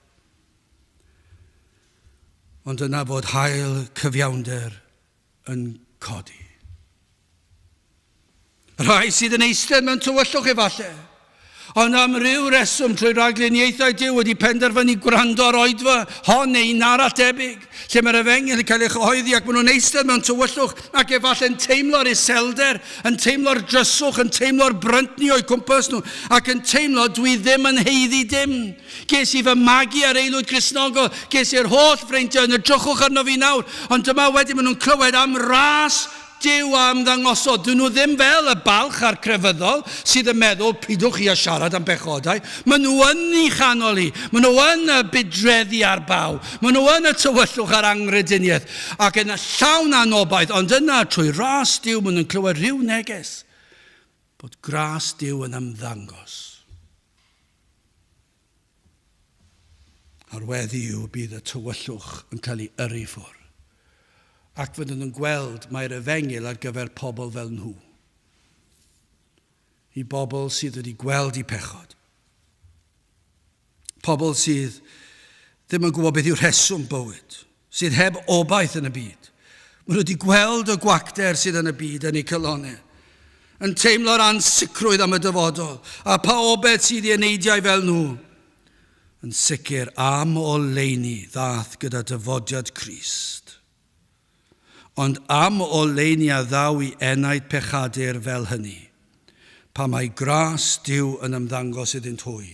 Ond yna fod hael cyfiawnder yn codi. Rhai sydd yn eistedd mewn tywyllwch efallai, ond am ryw reswm trwy ragluniaethau Duw wedi penderfynu gwrando ar oedfa hon neu un arall debyg, lle mae'r efengyl yn cael ei chyhoeddi ac maen nhw'n eistedd mewn tywyllwch ac efallai'n teimlo'r iselder, yn teimlo'r dryswch, yn teimlo'r bryntni o'u cwmpas nhw ac yn teimlo dwi ddim yn haeddu dim. Ges i fy magu ar aelwyd Gristnogol, ges i'r holl freintiau, yn edrychwch arno fi nawr, ond dyma wedyn maen nhw'n clywed am ras Duw a ymddangosodd. Dyn nhw ddim fel y balch a'r crefyddol sydd yn meddwl, pidwch chi â siarad am bechodau. Maen nhw yn ei chanol hi. Maen nhw yn y budreddi a'r baw. Maen nhw yn y tywyllwch a'r anghrediniaeth ac yn llawn anobaith, ond yna trwy ras Duw maen nhw'n clywed rhyw neges bod gras Duw yn ymddangos. A'r weddi yw y bydd y tywyllwch yn cael ei yrru ffwrdd, ac fydden nhw'n gweld mai'r efengyl ar gyfer pobl fel nhw. I bobl sydd wedi gweld eu pechod. Pobl sydd ddim yn gwybod beth yw rheswm bywyd, sydd heb obaith yn y byd. Maen nhw wedi gweld y gwacter sydd yn y byd yn eu calonnau, yn teimlo'r ansicrwydd am y dyfodol, a pa obaith sydd i eneidiau fel nhw. Yn sicr am oleuni ddath gyda dyfodiad Crist. Ond am oleuni a ddaw i enaid pechadur fel hynny, pa mae gras Duw yn ymddangos iddynt hwy,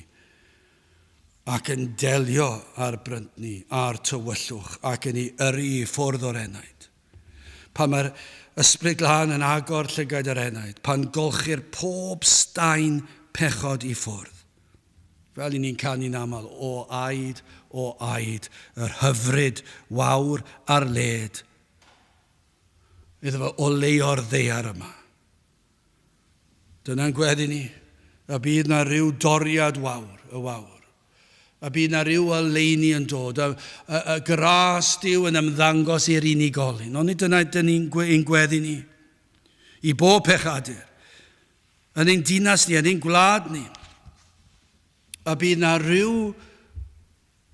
ac yn delio â'r bryntni a'r tywyllwch ac yn ei yrru i ffwrdd o'r enaid. Pan mae'r Ysbryd Glân yn agor llygaid yr enaid, pan golchir pob staen pechod i ffwrdd. Fel i ni'n canu'n aml, o aed, o aed, yr hyfryd wawr ar led, iddo fo oleuo'r ddaear yma. Dyna'n gweddi ni, y bydd na ryw doriad wawr, y wawr. Y bydd na ryw oleuni yn dod, y, y, y gras Duw yn ymddangos i'r unigolyn. Ond nid dyna dyn ni'n ein gweddi ni. I bob pechadur, yn ein dinas ni, yn ein gwlad ni, y bydd na ryw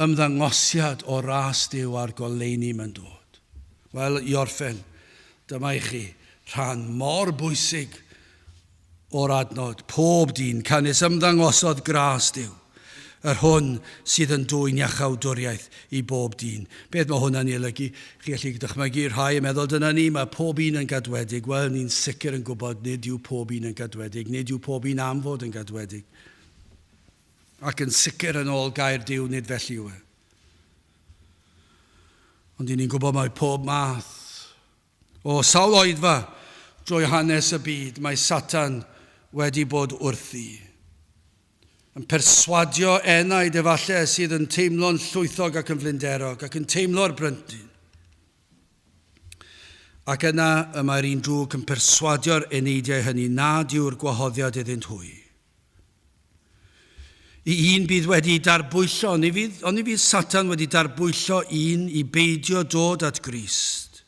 ymddangosiad o ras Duw a'r goleuni mae'n dod. Wel, i orffen, dyma i chi rhan mor bwysig o'r adnod, pob dyn, canys ymddangosodd gras Duw, yr hwn sydd yn dwyn iachawdwriaeth i bob dyn. Beth mae hwnna'n ei olygu? Chi allu dychmygu rhai yn meddwl, dyna ni, mae pob un yn gadwedig. Wel, ni'n sicr yn gwybod nid yw pob un yn gadwedig, nid yw pob un am fod yn gadwedig. Ac yn sicr yn ôl gair Duw nid felly yw e. Ond i ni'n gwybod mae pob math o sawl oedfa drwy hanes y byd mae Satan wedi bod wrthi. Yn perswadio enaid efallai sydd yn teimlo'n llwythog ac yn flinderog ac yn teimlo'r bryntyn. Ac yna y mae'r un drwg yn perswadio'r eneidiau hynny nad yw'r gwahoddiad iddynt hwy. I un bydd wedi darbwyllo, oni fydd, oni fydd Satan wedi darbwyllo un i beidio dod at Grist,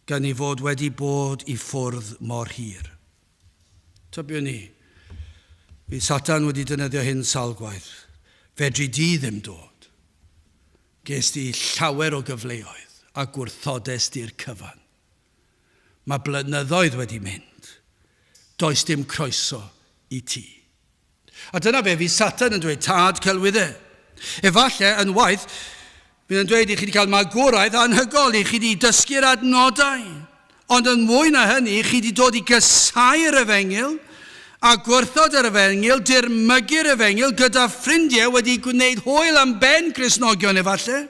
gan ei fod wedi bod i ffwrdd mor hir. Tybiwn ni, fydd Satan wedi defnyddio hyn sawl gwaith. Fedri di ddim dod. Ges di llawer o gyfleoedd a gwrthodes di'r cyfan. Mae blynyddoedd wedi mynd. Does dim croeso i ti. A dyna be fydd Satan yn dweud, tad celwydde. Efallai, yn waith, fydd yn dweud i chi wedi cael magwraeth anhygol, i chi wedi dysgu'r adnodau. Ond yn mwy na hynny, chi wedi dod i gasáu'r efengyl, a gwrthod yr efengyl, dirmygu'r efengyl, gyda ffrindiau wedi gwneud hwyl am ben Cristnogion efallai,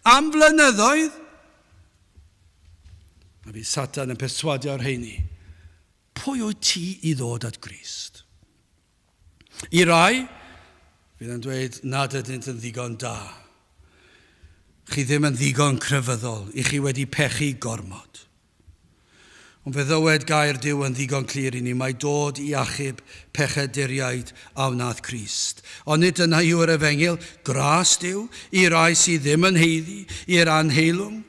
am flynyddoedd. A fydd Satan yn perswadio'r rheini. Pwy wyt ti i ddod at Grist? I rai, fydd yn dweud nad ydynt yn ddigon da. Chi ddim yn ddigon crefyddol, i chi wedi pechu gormod. Ond fe ddywed gair Duw yn ddigon clir i ni mai dod i achub pechaduriaid a wnaeth Crist. Ond nid dyna yw'r efengyl, gras Duw, i rai sydd ddim yn haeddu, i'r anheilwng,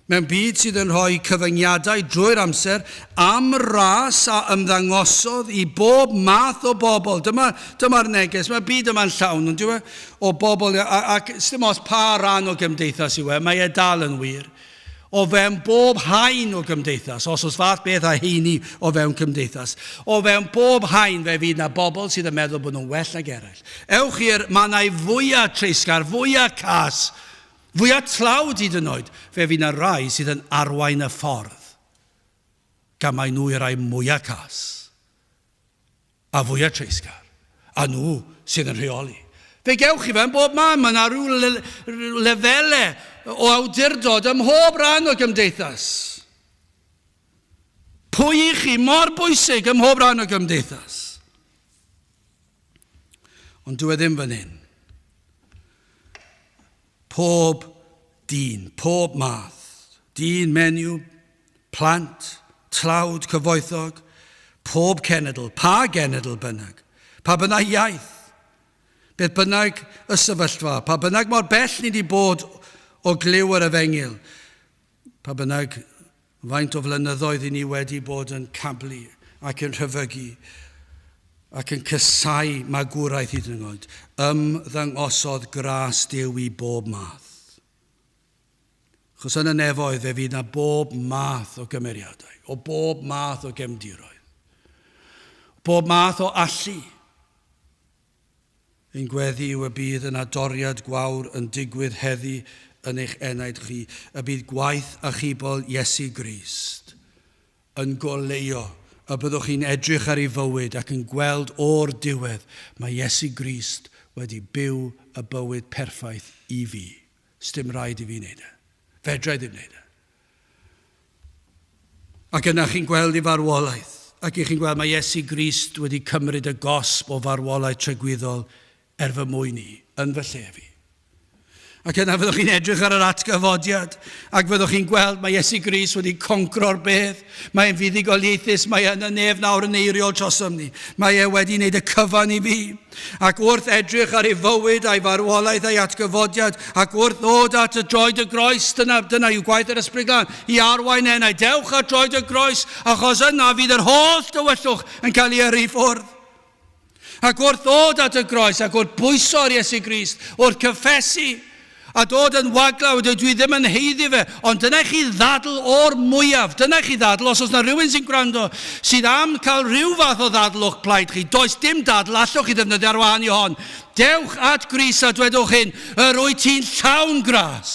Mewn byd sydd yn rhoi cyfyngiadau drwy'r amser am ras a ymddangosodd i bob math o bobl. Dyma, dyma'r neges. Mae'r byd yma'n llawn, ond e, o bobl, ac dim os pa ran o gymdeithas yw e, mae e dal yn wir. O fewn bob haen o gymdeithas, os oes fath beth â heini o fewn cymdeithas, o fewn bob haen fe fydd na bobl sydd yn meddwl bod nhw'n well nag eraill. Ewch i'r mannau fwyaf treisgar, fwyaf cas, Fwya tlawd hyd yn oed, fe fydd 'na rai sydd yn arwain y ffordd, gan mai nhw yw'r rhai mwya cas a fwya treisgar, a nhw sydd yn rheoli. Fe gewch chi fe yn bob man, mae 'na rhyw le lefele o awdurdod ym mhob rhan o gymdeithas. Pwy i chi mor bwysig ym mhob rhan o gymdeithas? Ond dyw e ddim fan hyn. Pob dyn, pob math, dyn, menyw, plant, tlawd, cyfoethog, pob cenedl, pa genedl bynnag, pa bynnag iaith, beth bynnag y sefyllfa, pa bynnag mor bell ni wedi bod o glyw yr efengyl, pa bynnag Faint o flynyddoedd i ni wedi bod yn cablu ac yn rhyfygu ac yn casáu magwraeth hyd yn oed. Ymddangosodd gras Duw i bob math. Chos yn y nefoedd fe fydd na bob math o gymeriadau, o bob math o gefndiroedd, bob math o allu. Ein gweddi yw y bydd yna doriad gwawr yn digwydd heddi yn eich enaid chi, y bydd gwaith achubol Iesu Grist yn goleuo, y byddwch chi'n edrych ar ei fywyd ac yn gweld o'r diwedd mae Iesu Grist wedi byw y bywyd perffaith i fi. Sdim rhaid i fi wneud e. Fedra i ddim wneud e. Ac yna chi'n gweld ei farwolaeth, ac i chi'n gweld mae Iesu Grist wedi cymryd y gosb o farwolaeth tragwyddol er fy mwyn i, yn fy lle fi. Ac yna fyddwch chi'n edrych ar yr atgyfodiad, ac fyddwch chi'n gweld mae Iesu Grist wedi concro'r bedd. Mae'n fuddugoliaethus, mae yn y nef nawr yn eiriol trosom ni. Mae e wedi wneud y cyfan i fi. Ac wrth edrych ar ei fywyd a'i farwolaeth a'i atgyfodiad, ac wrth ddod at y droed y groes, dyna, dyna yw gwaith yr Ysbryd Glân, i arwain enau, dewch at droed y groes, achos yna fydd yr holl dywyllwch yn cael ei yrru i ffwrdd. Ac wrth ddod at y groes, ac wrth bwyso ar Iesu Grist, wrth cyffesu, A dod yn waglaw, dydw i ddim yn haeddu fe, ond dyna i chi ddadl o'r mwyaf. Dyna i chi ddadl, os oes na rhywun sy'n gwrando sydd am cael rhyw fath o ddadl o'ch plaid chi, does dim dadl allwch chi ddefnyddio ar wahân i hon. Dewch at Grist a dwedwch hyn, yr wyt ti'n llawn gras.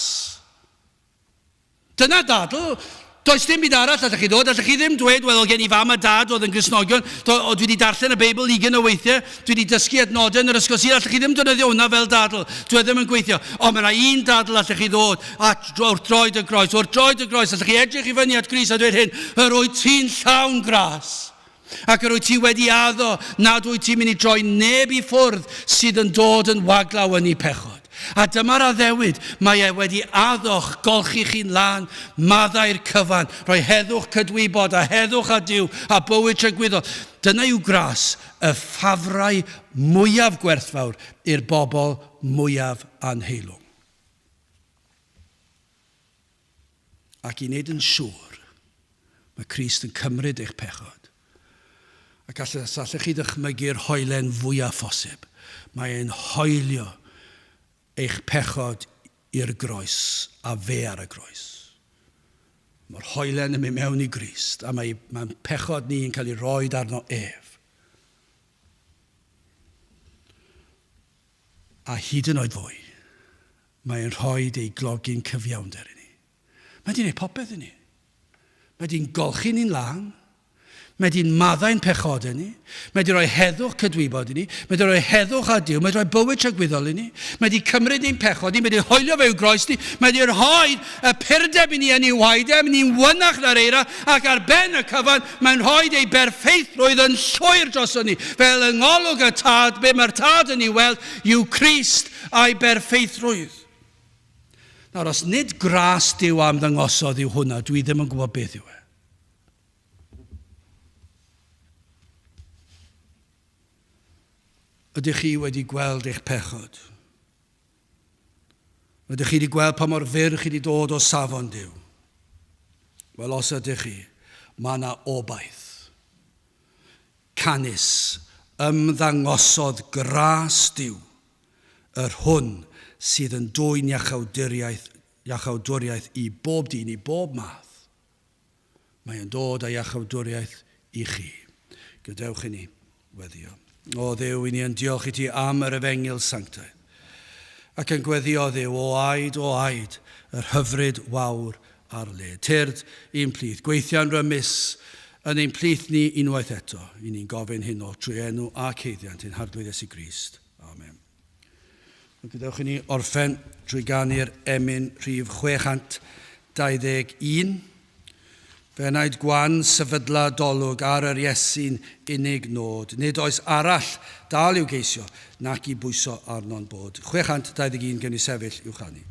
Dyna ddadl. Does dim byd arall allech chi ddod. Allech chi ddim dweud, wel, oedd gen i fam a dad oedd yn Gristnogion, do, o, dwi wedi darllen y Beibl ugain o weithiau, dwi wedi dysgu adnodau yn yr ysgol Sul. Allech chi ddim defnyddio hwnna fel dadl. Dwi e ddim yn gweithio. Ond mae yna un dadl allech chi ddod at wrth droed y groes. Wrth droed y groes, allech chi edrych i fyny at Grist a dweud hyn, yr wyt ti'n llawn gras. Ac yr wyt ti wedi addo nad wyt ti'n mynd i droi neb i ffwrdd sydd yn dod yn waglaw yn eu pechod. A dyma'r addewid, mae e wedi addo'ch golchi chi'n lân, maddau'r cyfan, rhoi heddwch cydwybod a heddwch â Duw a bywyd tragwyddol. Dyna yw gras, y ffafrau mwyaf gwerthfawr i'r bobl mwyaf anheilwng. Ac i wneud yn siŵr, mae Crist yn cymryd eich pechod. Ac os allech chi ddychmygu'r hoelen fwyaf phosib, mae e'n hoelio eich pechod i'r groes, a fe ar y groes. Mae'r hoelen yn mynd mewn i Grist, a mae pechod ni yn cael ei roed arno ef. A hyd yn oed fwy, mae'n rhoi ei glogyn cyfiawnder i ni. Mae di'n gwneud popeth i ni. Mae di'n golchi ni'n lân. Mae di'n maddau'n pechodau ni. Mae di rhoi heddwch cydwybod i ni. Mae di rhoi heddwch â Duw. Mae di rhoi bywyd tragwyddol i ni. Mae di cymryd ein pechod ni. Mae di hoelio fe i'w groes ni. Mae di rhoi y purdeb i ni yn ei waed e. Mae ni'n wynach na'r eira. Ac ar ben y cyfan, mae'n rhoi ei berffeithrwydd yn llwyr droson ni. Fel yng ngolwg y Tad, be mae'r Tad yn ei weld yw Crist a'i berffeithrwydd. Nawr, os nid gras Duw am ddangosodd yw hwnna, dwi ddim yn gwybod beth yw e. Ydych chi wedi gweld eich pechod? Ydych chi wedi gweld pa mor fyr chi wedi dod o safon Duw? Wel, os ydych chi, mae yna obaith. Canys ymddangosodd gras Duw, yr hwn sydd yn dwyn iachawdwriaeth, iachawdwriaeth i bob dyn, i bob math. Mae yn dod â iachawdwriaeth i chi. Gadewch i ni weddio. O Dduw, i ni yn diolch i ti am yr efengyl sanctaidd. Ac yn gweddio Dduw, o aed, o aed, yr hyfryd wawr ar led. Tyrd i'n plith, gweithia'n rymus yn ein plith ni unwaith eto. I ni'n gofyn hyn oll trwy enw ac haeddiant ein Harglwydd Iesu Grist. Amen. Gadewch i ni orffen trwy ganu'r emyn rhif 621. Fe enaid gwan sefydla dolwg ar yr Iesu'n unig nod. Nid oes arall dal i'w geisio nac i bwyso arno'n bod. 621 gen i sefyll i'w chanu.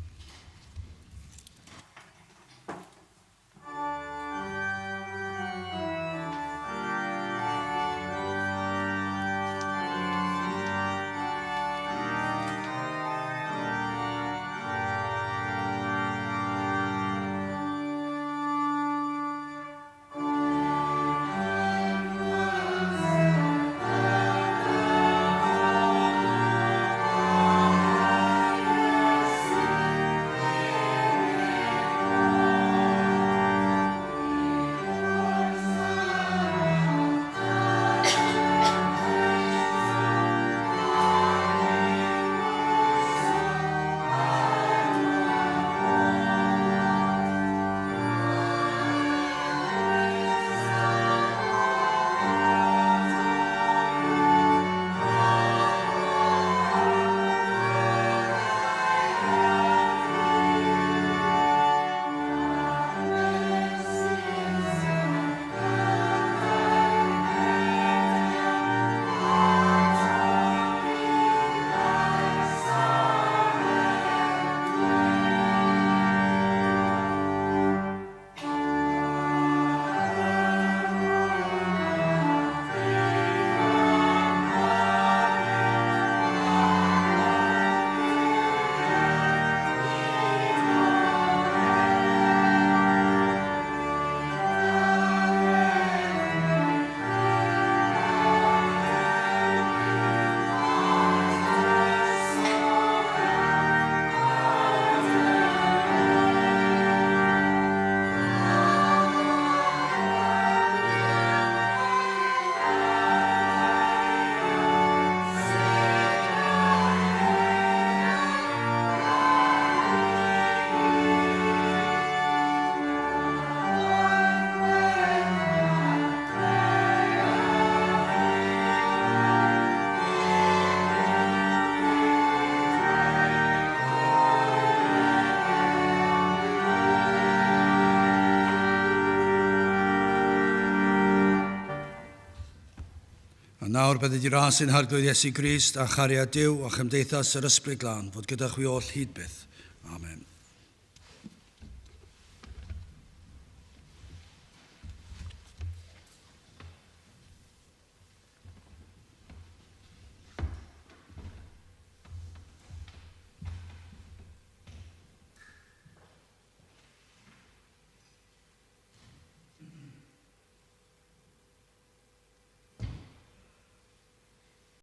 A nawr bydded i ras ein Harglwydd Iesu Grist a chariad Duw a chymdeithas yr Ysbryd Glân fod gyda chwi oll hyd byth.